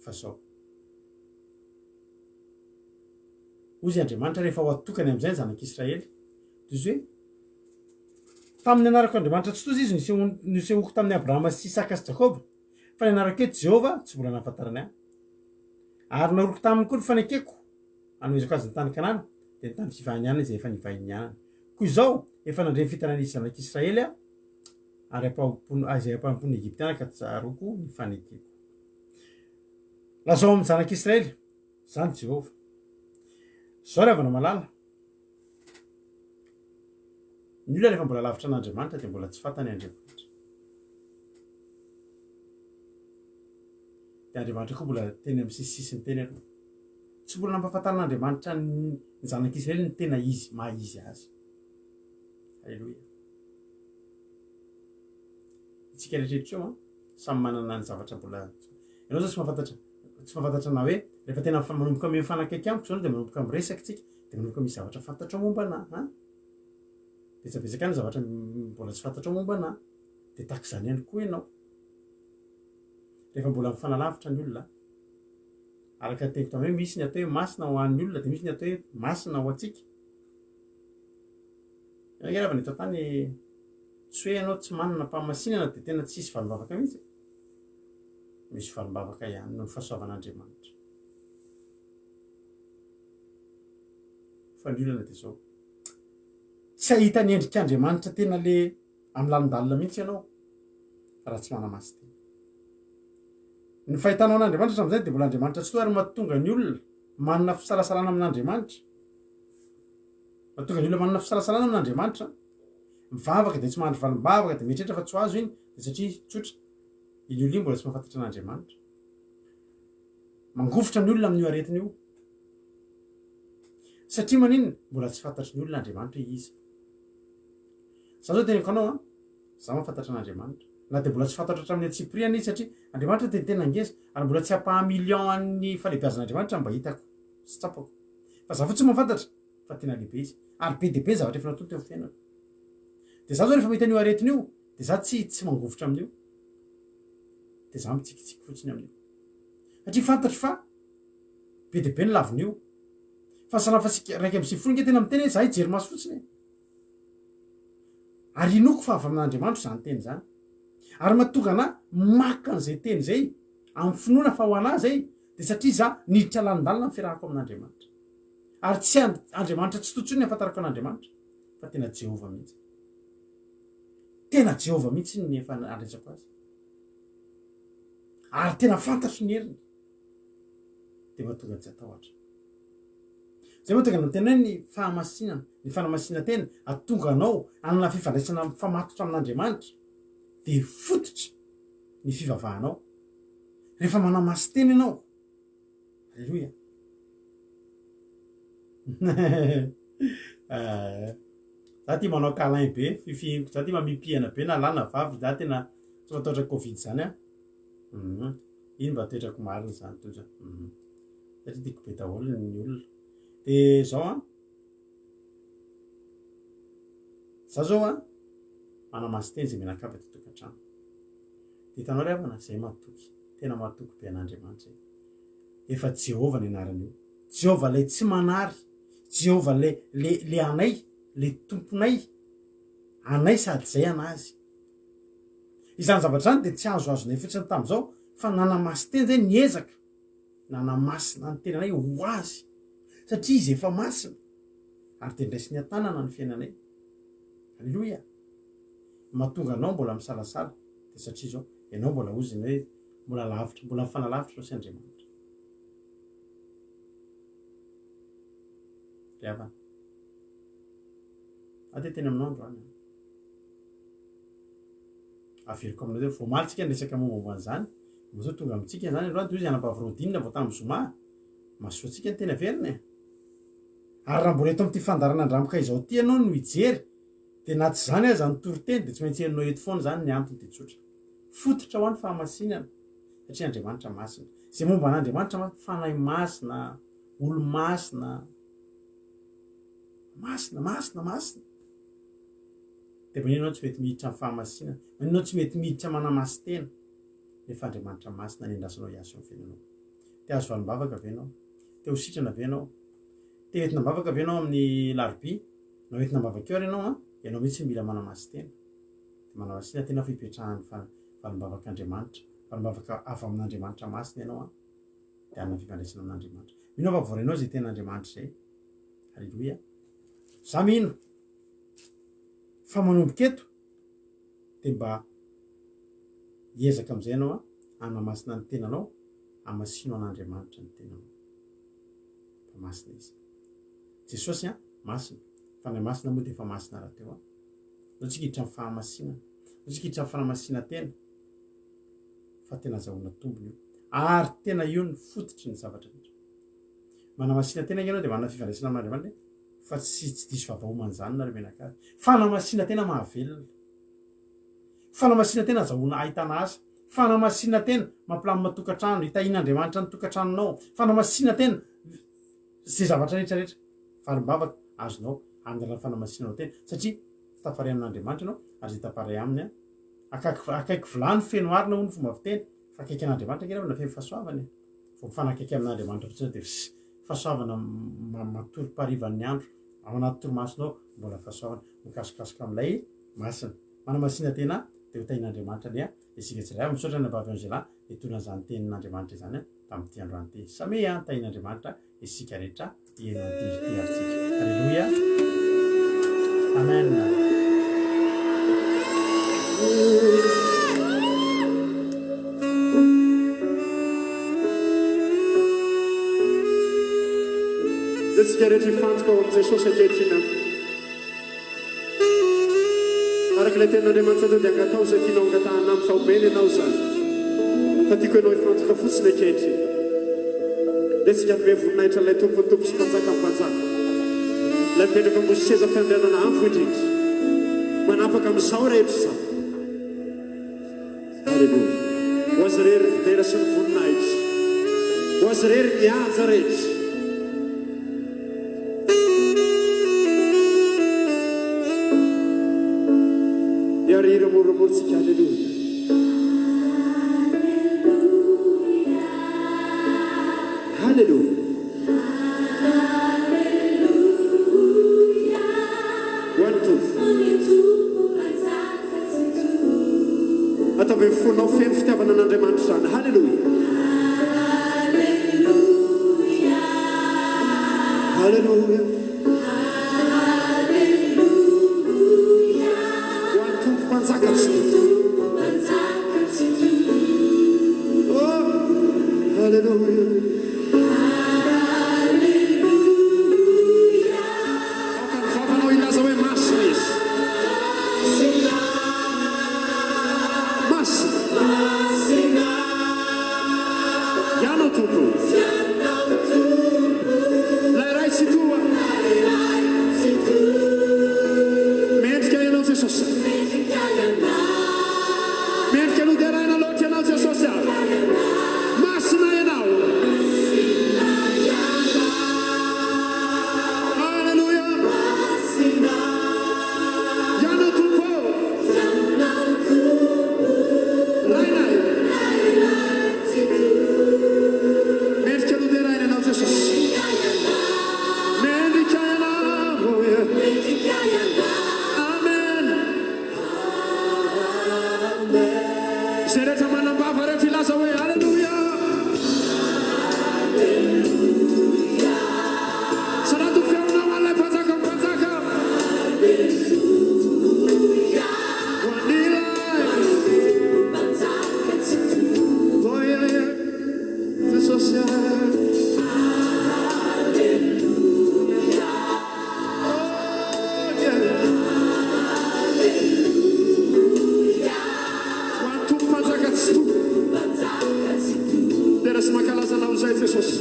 [SPEAKER 1] Fa zao. Hoy izy Andriamanitra rehefa ho atokany amin'izay ny zanak'Israely. Dia izy hoe. Tamin'ny anarako Andriamanitra Tsitoha izy nisehoan- nisehoako tamin'i Abrahama sy Isaka sy Jakoba, fa ny anarako hoe Jehovah tsy mbola nahafantarany ahy. Ary naoriko taminy koa ny fanekeko, hanomezako azy ny tany Kanana, dia ny tany fivahinianana izay efa nivahinianany. Koa izao, efa nandre ny fitarainan'ny zanak'Israely aho, ary ampanompoan- izay ampanompoan'ny Egyptiana ka tsaroako ny fanekeko. Lazao amin'ny zanak'Israely, Izany Jehovah. Izao ry havana malala, ny olona rehefa mbola lavitra an'Andriamanitra dia mbola tsy fantany Andriamanitra. Dia Andriamanitra koa mbola teny amin'ny sisisisiny teny aloha. Tsy mbola nampahafantarin'Andriamanitra ny zanak'Israely ny tena izy, maha izy azy. Aleloia. Isika rehetra eto io, samy manana ny zavatra mbola ianao zao tsy mahafantatra tsy mahafantatra na hoe rehefa tena manomboka mifanakaiky amiko zao dia manomboka miresaka tsika dia manomboka misy zavatra fantatrao momba anà an betsabetsaka any zavatra mbola tsy fantatrao momba anà dia tahaka izany ihany koa ianao rehefa mbola mifanalavitra ny olona araka ny teniko tamin'ny hoe misy ny atao hoe masina ho an'ny olona dia misy ny atao hoe masina ho antsika ianao nge ravana eto an-tany Tsy hoe ianao tsy manana am-pahamasinana dia tena tsy hisy valim-bavaka mihitsy e. Misy valim-bavaka ihany noho ny fahasoavan'Andriamanitra. Fa ny olana dia izao, tsy hahita ny endrik'Andriamanitra tena le amin'ny lalindalina mihitsy ianao raha tsy manamasin-tena. Ny fahitanao an'Andriamanitra hatramin'izay dia mbola Andriamanitra tsitoha ary mahatonga ny olona manana fisalasalana amin'Andriamanitra. Mahatonga ny olona manana fisalasalana amin'Andriamanitra. Mivavaka dia tsy mahandry valim-bavaka dia mieritreritra fa tsy ho azo iny dia satria tsotra, iny olona iny mbola tsy mahafantatra an'Andriamanitra. Mangovitra ny olona amin'io aretina io. Satria maninona? Mbola tsy fantatry ny olona Andriamanitra hoe iza. Za zao teneniko anao an, za mahafantatra an'Andriamanitra. Na dia mbola tsy fantatro hatramin'ny antsipiriany izy satria Andriamanitra dia tena ngeza ary mbola tsy ampaha-million an'ny fahalehibiazan'Andriamanitra mba hitako sy tsapako. Fa za fotsiny mahafantatra. fa tena lehibe izy ary be dia be ny zavatra efa nataony teo amin'ny fiainako. Dia za zao rehefa mahita an'io aretina io dia za tsy tsy mangovitra amin'io. Dia za mitsikitsiky fotsiny amin'io. Satria fantatro fa be dia be ny lavin'io. Fa salama fasika 91 nge tena miteny hoe za hijery maso fotsiny e. Ary inoako fa avy amin'Andriamanitra izany teny izany. Ary mahatonga anah maka an'izay teny izay amin'ny finoana fa ho anah izay dia satria za niditra lalindalina ny fiarahako amin'Andriamanitra. Ary tsy Andriamanitra tsitoha intsony ny ahafantarako an'Andriamanitra, fa tena Jehovah mihitsy. Tena Jehovah mihitsy ny efa andraisako azy. Ary tena fantatro ny heriny. Dia mahatonga tsy hatahotra. Izay mahatonga ny tena hoe ny fahamasinana, ny fanamasinan-tena, ahatonga anao hanana fifandraisana mifamatotra amin'Andriamanitra, dia fototra ny fivavahanao. Rehefa manamasin-tena ianao, Aleloia. Za tia manao câlin be, fifihiniko, za tia mamipihana be na lahy na vavy, za tena tsy matahotra covid zany aho. Mhm. Iny mba toetrako marina zany Tojo a. Mhm. Satria tiako be daholo ny olona. De zao an, za zao an, manamasin-tena zay mianakavy ato an-tokantrano. De hitanao ry havana, zay matoky. Tena matoky be an'Andriamanitra e. Efa Jehovah ny anarany io. Jehovah ilay tsy manary. Jehovah ilay le le anay, le tomponay. Anay sady izay an'azy. Izany zavatra izany dia tsy azoazonay fotsiny tamin'izao fa nanamasy-tena izay niezaka nanamasina ny tenanay ho azy satria izy efa masina ary dia ndraisiny an-tanana ny fiainanay. Aleloia! Mahatonga anao mbola misalasala dia satria izao Ianao mbola ozona hoe mbola lavitra, mbola mifanalavitra ianao sy Andriamanitra. Ry havana, aho dia teny aminao androany an. Averiko aminao teo, vao omaly tsika niresaka mombamomba an'izany, mba sao tonga amintsika izany androany, toy izy anabavy Rodine vao tamin'ny zoma, mahasoa antsika ny teny averina e. Ary raha mbola eto amin'ity fandaharana Andramoka izao ity ianao no hijery, Dia na tsy izany aza ny toriteny dia tsy maintsy henonao eto foana izany ny antony dia tsotra. Fototra ho an ny fahamasinana satria Andriamanitra masina. Izay momba an'Andriamanitra mantsy fanahy masina, olo-masina, masina, masina, masina. Dia maninona ianao tsy mety miditra amin'ny fahamasinana? Maninona ianao tsy mety miditra manamasin-tena? Nefa Andriamanitra masina ny andrasanao hiasa eo amin'ny fiainanao. Te hahazo valim-bavaka ve ianao? Te ho sitrana ve ianao? Te hoentina am-bavaka ve ianao amin'ny larobia? Na hoentina am-bavaka eo ary ianao an? Ianao mihitsy no mila manamasin-tena. Dia manamasina tena fa ipetrahan'ny valim-bavak'Andriamanitra. Valim-bavaka avy amin'Andriamanitra masina ianao an. Dia hanana fifandraisana amin'Andriamanitra. Mino aho fa voarainao izay tenin'Andriamanitra izay. Aleloia. Za mino fa manomboka eto dia mba hiezaka amin'izay ianao an, hanamasina ny tenanao, hamasino an'Andriamanitra ny tenanao. Fa masina izy. Jesosy an, masina. Fanahy Masina moa dia efa masina rahateo an. Ndao tsika hiditra amin'ny fahamasinana. Ndao tsika hiditra amin'ny fanamasinan-tena. Fa tena azahoana tombony io. Ary tena io ny fototry ny zavatra rehetra. Manamasina tena ange ianao dia manana fifandraisana amin'Andriamanitra e. Fa tsy tsy diso vavaomana izany nareo mianakavy. Fanamasina tena mahavelona. Fanamasina tena azahoana ahitana asa. Fanamasina tena mampilamina tokantrano, hitahian'Andriamanitra ny tokantranonao. Fanamasina tena izay zavatra rehetra rehetra. Valim-bavaka azonao amin'ny alalan'ny fanamasinanao tena satria tafaray amin'Andriamanitra ianao ary izay tafaray aminy an, akaiky akaiky vilany feno arina hoy ny fomba fiteny fa akaiky an'Andriamanitra ange ianao na feno fahasoavana e. Vao mifanakaiky amin'Andriamanitra fotsiny dia fahasoavana matory parivan'ny andro ao anaty torimasonao mbola fahasoavana mikasokasoka amin'ilay masina. Manamasina tena dia ho tahin'Andriamanitra anie isika tsirairay. Misaotra ny Vavy Angela nitondra an'izany tenin'Andriamanitra izany tamin'ity androany ity. Samia tahin'Andriamanitra isika rehetra eny an'ity ary tsika. Aleloia. Amen.
[SPEAKER 5] Dia tsika rehetra hifantoka ao amin'i Jesosy ankehitriny. Araka ilay tenin'Andriamanitra teo dia angataho izay tianao angatahana aminy fa omeny ianao izany. Fa tiako ianao hifantoka fotsiny ankehitriny. Dia tsika hanome voninahitra an'ilay Tompon'ny tompo sy Mpanjakan'ny mpanjaka. Ilay mipetraka ambony seza fiandrianana avo indrindra. Manapaka amin'izao rehetra izao. Aleloia. Ho Azy irery ny dera sy ny voninahitra. Ho Azy irery ny haja rehetra. Hiarihira moramora tsika. Aleloia. Aleloia. Ho an'ny Tompo. Ataovy amin'ny fonao feno fitiavana an'Andriamanitra izany. Haleloia. Haleloia. Ho an'ny Tompo Mpanjaka Tsitoha. Oh, haleloia. Aoka ny vavanao hilaza hoe masina Izy. Masina. Ianao Tompo. Ilay Ray Tsitoha. Mendrika Ianao Jesosy. Mendrika noderaina loatra Ianao Jesosy a. Masina Ianao. Aleloia. Ianao Tompo ô. Rainay. Mendrika noderaina Ianao Jesosy. Mendrika Ianao. Amen. Izay rehetra manam-bava rehetra hilaza hoe Aleloia. Sarato feonao an'ilay Mpanjakan'ny mpanjaka. Ho an'ilay. Oh, yeah, yeah. Jesosy. Oh, yeah. Ho an'ny Tompo Mpanjaka Tsitoha. Dera sy mankalaza Anao izay Jesosy.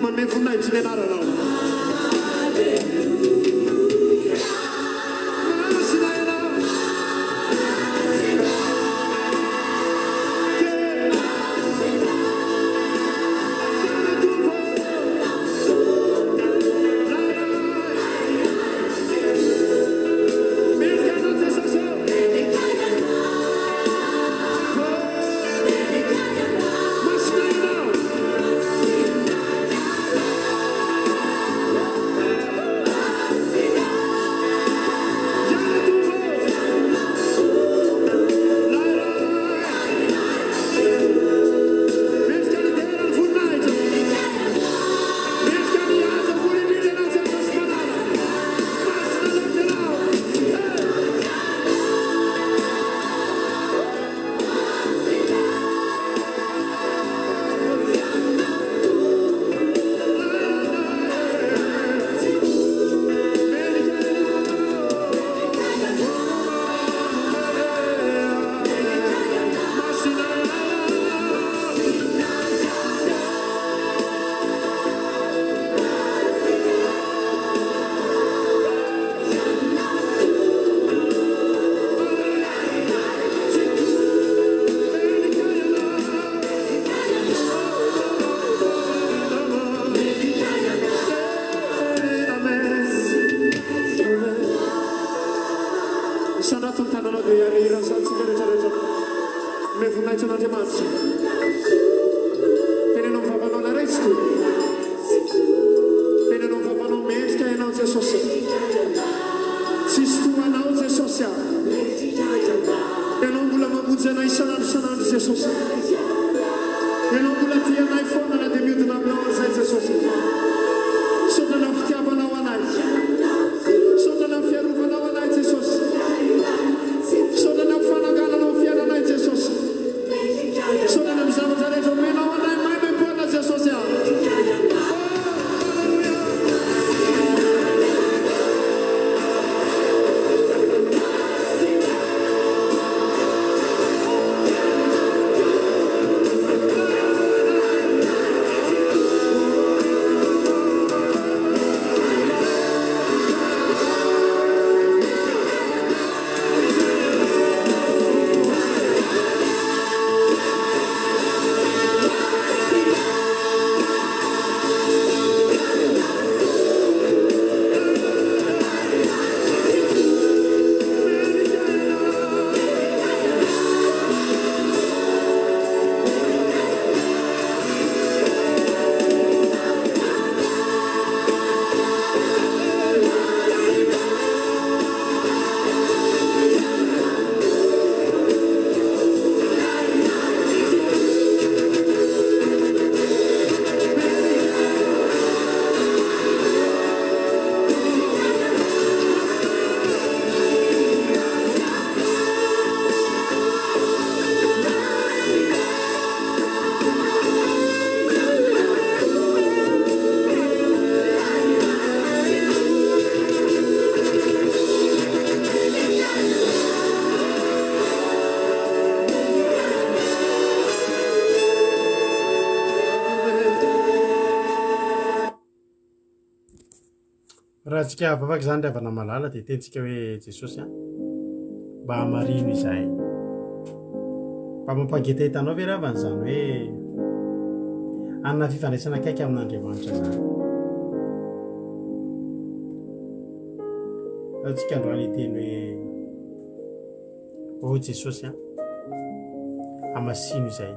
[SPEAKER 5] Manome voninahitry ny anaranao. Masina Ianao. Dera Tompo. Mendrika Anao Jesosy ô. Masina Ianao.
[SPEAKER 1] Raha antsika vavaka izany ry havana malala dia tentsika hoe Jesosy an, mba hamarino izahay. Mba mampangetaheta anao ve ry havana izany hoe hanana fifandraisana akaiky amin'Andriamanitra izany? Antsika androany hiteny hoe Oh Jesosy an, hamasino izay.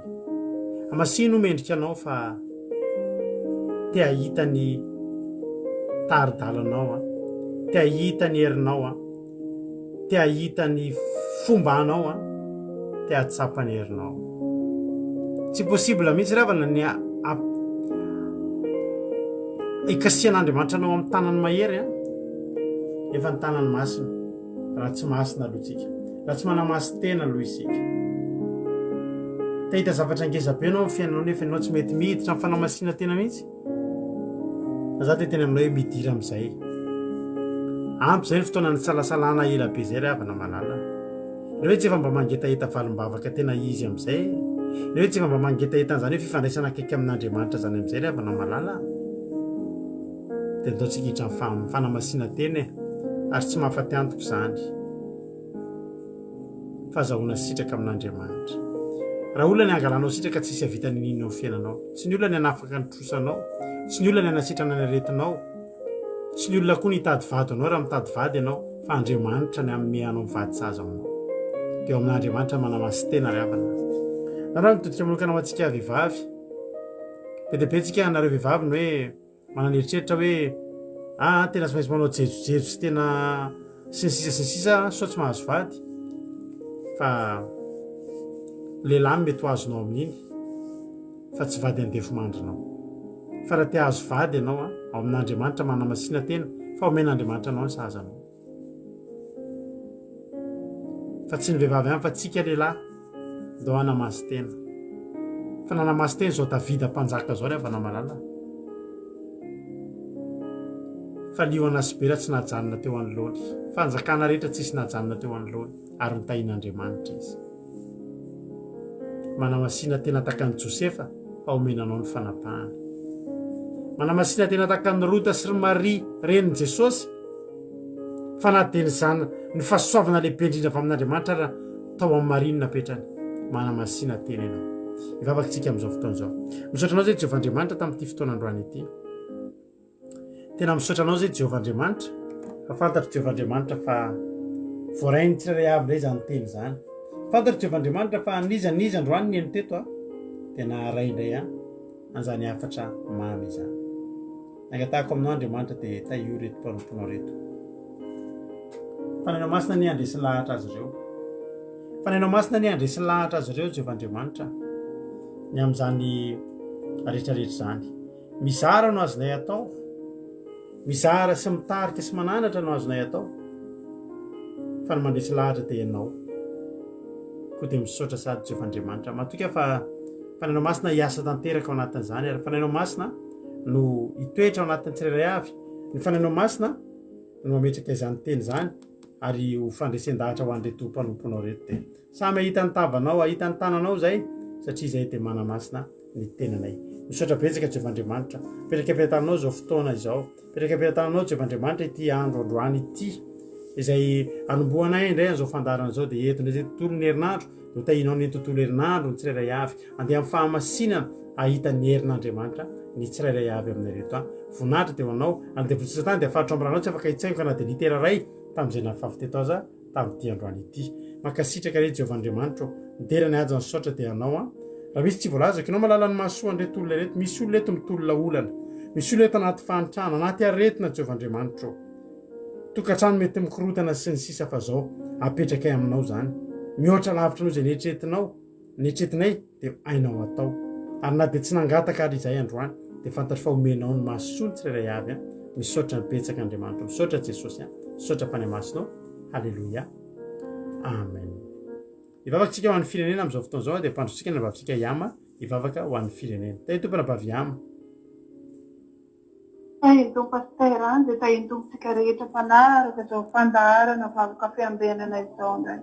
[SPEAKER 1] Hamasino mendrika anao fa te hahita ny tari-dalanao an, te hahita ny herinao an, te hahita ny fombanao an, te hahatsapa ny herinao. Tsy possible mihitsy ry havana ny hikasihan'Andriamanitra anao amin'ny tanany mahery an, nefa ny tanany masina. Raha tsy masina aloha tsika. Raha tsy manamasin-tena aloha isika. Te hahita zavatra ngeza be ianao amin'ny fiainanao nefa ianao tsy mety miditra amin'ny fanamasinana-tena mihitsy. Fa za te hiteny aminao hoe midira amin'izay. Ampy izay ny fotoana nisalasalana ela be izay ry havana malala. Ilay hoe tsy efa mba mangetaheta valim-bavaka tena izy amin'izay. Ilay hoe tsy efa mba mangetaheta an'izany hoe fifandraisana akaiky amin'Andriamanitra izany amin'izay ry havana malala. Dia ndao tsika hiditra amin'ny fanamasinan-tena e! Ary tsy mahafaty antoka izany. Fahazahoana sitraka amin'Andriamanitra. Raha olona ny hangalanao sitraka tsisy hahavita n'inon'inona eo amin'ny fiainanao. Tsy ny olona ny hanafaka ny trosanao. Tsy ny olona ny hanasitrana ny aretinao. Tsy ny olona koa ny hitady vady ho anao raha mitady vady ianao, fa Andriamanitra ny hanome anao vady sahaza aminao. Dia eo amin'Andriamanitra manamasin-tena ry havana. Nareo mitodika manokana ho antsika vehivavy. Be dia be tsika nareo vehivavy ny hoe manana eritreritra hoe ah tena tsy maintsy manao jejojejo sy tena sy ny sisa sy ny sisa sao tsy mahazo vady fa lehilahy no mety ho azonao amin'iny fa tsy vady andefomandrinao fa raha te hahazo vady ianao a ao amin'Andriamanitra manamasina tena fa omen'Andriamanitra anao ny sahaza anao Fa tsy ny vehivavy ihany fa tsika lehilahy ndao hanamasy-tena. Fa nanamasy-tena izao Davida mpanjaka izao ry havana malala. Fa liona sy bera tsy nahajanona teo anoloany. Fanjakana rehetra tsisy nahajanona teo anoloany ary notahian'Andriamanitra izy. Manamasina tena tahaka an'i Josefa fa omena anao ny fanapahana. Manamasina tena tahaka an'i Rota sy ry Maria renin'i Jesosy fa na dia ny zana ny fahasoavana lehibe indrindra avy amin'Andriamanitra ara tao amin'i Maria no napetrany. Manamasina tena ianao. Hivavaka isika amin'izao fotoana izao. Misaotra anao izay Jehovah Andriamanitra tamin'ity fotoana androany ity. Tena misaotra anao zay Jehovah Andriamanitra fa fantatro Jehovah Andriamanitra fa voarain'ny tsirairay avy indray izany teny izany. Fantatro Jehovah Andriamanitra fa n'iza n'iza androany nihaino teto a dia naharay indray a an'izany hafatra mamy izany. Ny angatahako aminao Andriamanitra dia tahio ireto mpanomponao ireto. Fanahinao Masina anie handresy lahatra azy ireo. Fanahinao Masina anie handresy lahatra azy ireo Jehovah Andriamanitra ny amin'izany rehetra rehetra izany. Mizara no azonay atao. Mizara sy mitarika sy mananatra no azonay atao. Fa ny mandresy lahatra dia ianao. Koa dia misaotra sady Jehovah Andriamanitra. Matoky aho fa Fanahinao Masina hiasa tanteraka ao anatin'izany ary Fanahinao Masina no hitoetra ao anatin'ny tsirairay avy. Ny Fanahinao Masina no hametraka izany teny izany ary ho fandresen-dahatra ho an'ireto mpanomponao ireto dia samy hahita ny tavanao, hahita ny tananao izay satria izay dia manamasina ny tenanay. Misaotra betsaka Jehovah Andriamanitra. Petraka am-pelatananao izao fotoana izao. Petraka am-pelatananao Jehovah Andriamanitra ity andro androany ity. Izay anombohanay indray an'izao fandaharana izao dia eto indray izay tontolon'ny herinandro. Dia ho tahianao ny tontolo herinandro ny tsirairay avy. Andeha amin'ny fahamasinana hahita ny herin'Andriamanitra ny tsirairay avy aminay reto. Voninahitra dia ho anao. Ary ny devoly sy Satana dia faritra ao amin'ny ranao tsy afaka hitsaingoka na dia litera iray tamin'izay nafafy teto aza. tamin'ity androany ity. Mankasitraka re Jehovah Andriamanitra ô. Midera ny haja ny saotra dia Anao an. Raha misy tsy voalazako, Ianao mahalala ny mahasoa an'ireto olona ireto. Misy olona eto mitolona olana. Misy olona eto anaty fahantrana, anaty aretina Jehovah Andriamanitra ô. Tokantrano mety mikorotana sy ny sisa fa zao apetrakay aminao zany. Mihoatra lavitra noho izay neritreretinao. Neritreretinay dia hainao atao. Ary na dia tsy nangataka ary izahay androany dia fantatro fa omenao ny mahasoa ny tsirairay avy an. Misaotra betsaka Andriamanitra. Misaotra Jesosy an. Misaotra Fanahy Masina o. Haleloia. Amen. Hivavaka tsika ho an'ny firenena amin'izao fotoana izao dia ampandrotsika ny anabavintsika Yama hivavaka ho an'ny firenena. Tahin'ny Tompo anabavy Yama.
[SPEAKER 6] Tahin'ny Tompo Pasitera an, dia tahin'ny Tompo tsika rehetra mpanaraka izao fandaharana vavaka fiambenana izao indray.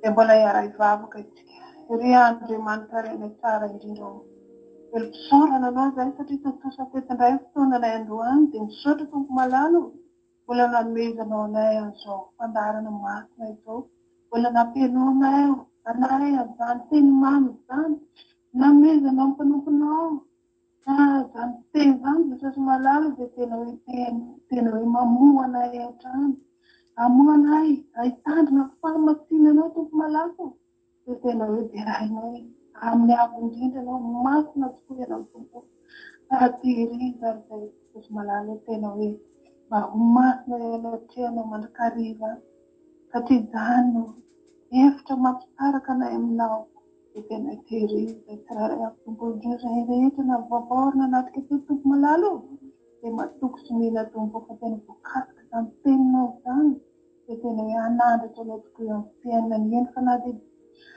[SPEAKER 6] Dia mbola hiara-hivavaka isika. Ry Andriamanitra Rainay tsara indrindra ô. Velom-pisaorana Anao izahay satria tontosa teto indray ny fotoananay androany dia misaotra Tompo malala o, mbola nanomezanao anay an'izao fandaharana masina izao, mbola nampihainoanay anay an'izany teny mamy izany, nanomezanao ny mpanomponao izany teny izany Jesosy malala dia tena hoe teny tena hoe mamoha anay hatrany, hamoha anay hitandrina ny fahamasinanao Tompo malala o. Dia tena hoe derainay amin'ny avo indrindra ianao, masina tokoa ianao Tompo o. Raha tehirizo ary izay Jesosy malala o, tena hoe mba ho masina eo anatrehanao mandrakariva satria izany no hevitra mampisaraka anay aminao. Dia tena tehirizo izay tsirairay avy Tompo o, indrindra izay rehetra na vaovao ary nanatrika teo Tompo malala o, dia matoky sy mino aho Tompo fa tena voakasika izany teninao izany. Dia tena hoe hanandratra anao tokoa eo amin'ny fiainana eny fa na dia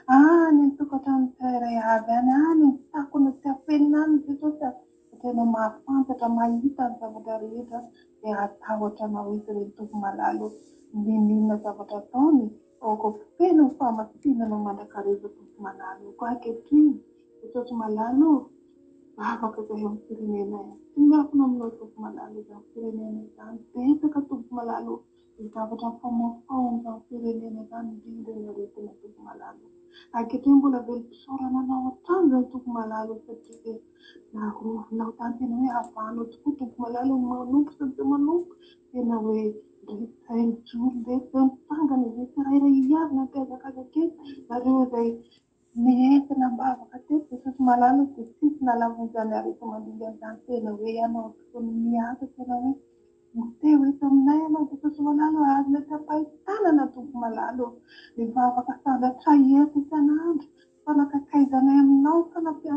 [SPEAKER 6] any amin'ny tokantrano tsirairay avy any, any amin'ny takona tsy afenina any Jesosy a, satria ianao mahafantatra, mahita ny zavatra rehetra, dia hatahotra anao izy ireny Tompo malala ô, n'inon'inona zavatra ataony, aoka ho feno ny fahamasinanao mandrakariva Tompo malala ô, koa ankehitriny Jesosy malala ô, vavaka izay eo amin'ny firenenay, tsy miafina aminao Tompo malala izany firenena izany, betsaka Tompo malala ô, Ny zavatra mifamoafaoa amin'izany firenena izany indrindra ny aretina Tompo malala o. Ankehitriny mbola velom-pisaorana anao hatrany izany Tompo malala o satria narovinao tany tena hoe havanao tokoa Tompo malala o manompo sy ny tsy manompo tena hoe ndre izay mijoro ndre izay mitsangana izay tsirairay avy nampihazakazaka eto nareo izay Nentina am-bavaka teto Jesosy malala dia tsisy nalavon'izany areti-mandringana izany tena hoe ianao tokoa no miasa tena hoe miseho eto aminay ianao Jesosy malala ô azonay tsapain-tanana Tompo malala ô ny vavaka sandratray eto isan'andro fanakakaizanay aminao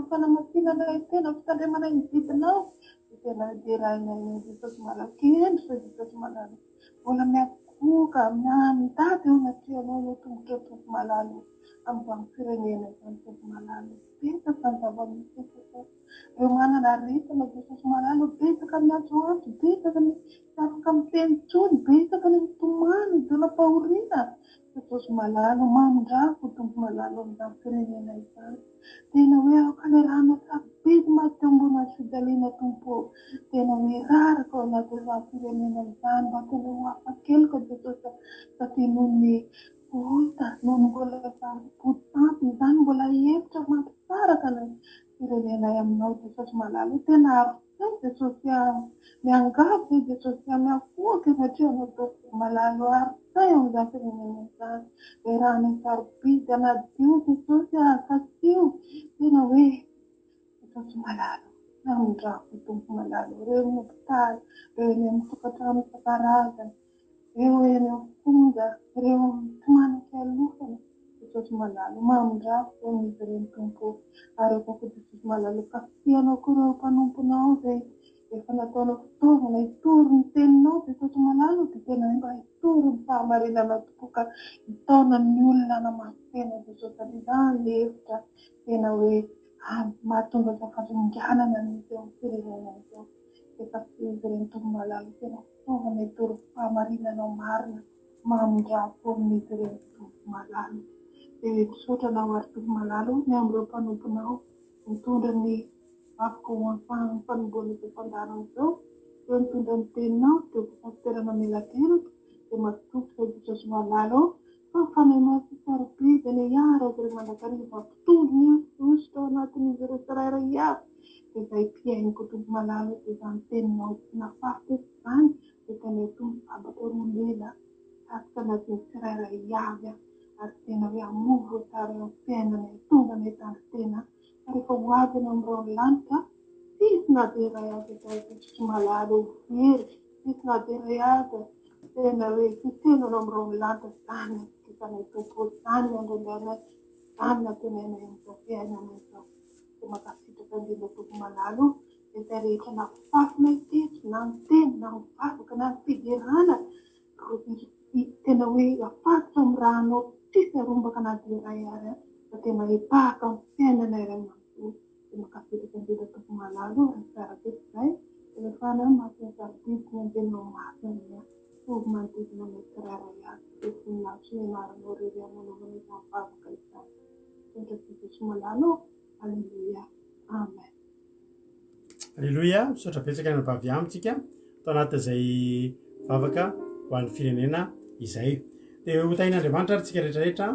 [SPEAKER 6] fanamasinanay tena fitandremanay ny didinao dia tena derainay eo Jesosy malala kendry fa Jesosy malala mbola miankohoka mitady eo anatrehanao eo tongotrao Tompo malala ô amin'izany firenena izany Tompo malala o! Betsaka ny zava-misy eto fa ireo manana aretina Jesosy malala o! Betsaka ny miantsoantso, betsaka ny tsy afaka miteny intsony, betsaka ny mitomany, midonam-pahoriana Jesosy malala o! Mamindrafo Tompo malala o amin'izany firenena izany. Tena hoe aoka ilay rano sarobidy maty teo ambony hazo fijaliana Tompo o! Tena hoe raraka ao anatin'izany firenena izany mba tena ho afa-keloka Jesosy satria noho ny Ota noho ny mbola zava-botampy izany mbola hevitra mampisaraka ny firenenay aminao Jesosy malala o tena arotsay Jesosy a miangavy zay Jesosy a miankohoka eo anatrehanao Tompo malala o arotsay eo amin'izany firenena izany le rano sarobidy anadio Jesosy a kasio tena hoe Jesosy malala o namindrafo Tompo malala o reo ny hopitaly reo eny amin'ny tokantrano isan-karazany Ireo eny am-ponja, ireo tsy manan-kialofana, Jesosy malala o, mamindrafo amin'izy ireny Tompo o, ary aoka koa Jesosy malala o, kasihanao koa ireo mpanomponao izay efa nataonao fitaovana hitory ny teninao Jesosy malala o, dia tena hoe mba hitory ny fahamarinanao tokoa ka hitaona ny olona hanamafy tena Jesosy satria izany ilay hevitra tena hoe mahatonga izao fandringanana misy eo amin'ny firenena izao. Efa tsy izy ireny Tompo malala tena fitaovana hitory ny fahamarinanao marina mamindrafo amin'izy ireny Tompo malala. Dia misaotra anao ary Tompo malala o ny amin'ireo mpanomponao nitondra ny vavaka ho amin'ny fanombohana izao fandaharana izao, teo nitondra ny teninao, teo koa Pasitera namela-teraka, dia matoky izay Jesosy malala o fa ny Fanahy Masina sarobidy anie hiaro azy ireo mandrakariva hampitondro ny hosotra ao anatin'izy ireo tsirairay avy. Dia izay mpihaino Tompo malala dia izany teninao tsy nafafy teto izany dia tena hoe Tompo sabatra roa lela satroka anatin'ny tsirairay avy ary tena hoe hamoa voatsara eo amin'ny fiainanay tonga anay tandrin-tena fa rehefa ho avy ianao amin'ny rahon'ny lanitra tsisy na dia iray aza izay Jesosy malala ho very tsisy na dia iray aza tena hoe tsy tena anao amin'ny rahon'ny lanitra izany ny atokisanay Tompo izany ny andrandrainay izany ny antenainay amin'izao fiainana izao. Dia mankasitraka indrindra Tompo malala o, izay rehetra nafafinay teto na ny teny na ny vavaka na ny fiderana tena hoe afatotra amin'ny rànao tsisy arombaka na dia iray ary an, fa tena hoe tahaka ny fiainanay iray manontolo. Dia mankasitraka indrindra Tompo malala o, raha tsara teto izay, dia ilay Fanahy Masina sarobidy ny anjelinao masina anie an, tovo manodidina anay tsirairay avy, dia voninahitry ny anaranao irery ihany nanaovana izany vavaka izany. Misaotra Jesosy malala ô! Aleloia! Amen!
[SPEAKER 1] Aleloia, misaotra betsaka ny anabavy amintsika tao anatin'izay vavaka ho an'ny firenena izay. Dia ho tahian'Andriamanitra ary tsika rehetra rehetra.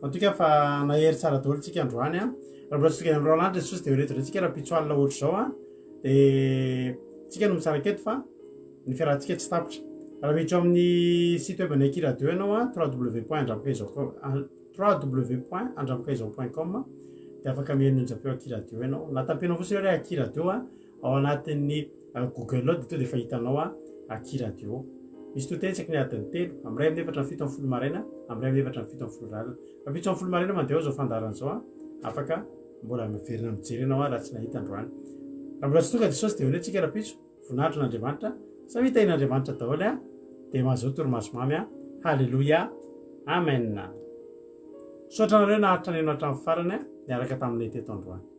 [SPEAKER 1] Matoky aho fa nahery tsara daholo tsika androany a. Raha mbola tsy tonga any amin'ny Roland Jesosy dia ho reto indray tsika rahampitso alina ohatr'izao a. Dia tsika no misaraka eto fa ny fiarahantsika tsy tapitra. Raha miditra ao amin'ny site web an'ny Aky Radio ianao a, www.andramokaizao www.andramokaizao point com dia afaka mihaino onjam-peo Aky Radio ianao. Na tapenao fotsiny hoe Aky Radio a, ao anatin'ny Google ao dia tonga dia efa hitanao a Aky Radio. Misy toriteny isaky ny adiny telo, amin'ny iray amin'ny efatra amin'ny 17 maraina, amin'ny iray amin'ny efatra amin'ny 17 alina. Rahampitso amin'ny folo maraina mandeha ao izao fandaharana izao a, afaka mbola miverina mijery ianao a raha tsy nahita androany. Raha mbola tsy tonga Jesosy dia eo indray tsika rahampitso, voninahitro an'Andriamanitra, samy hitahian'Andriamanitra daholo a, dia mahazoa torimaso mamy a, Haleloia, Amen. Misaotra anareo naharitra nihaino hatramin'ny farany a, niaraka taminay teto androany.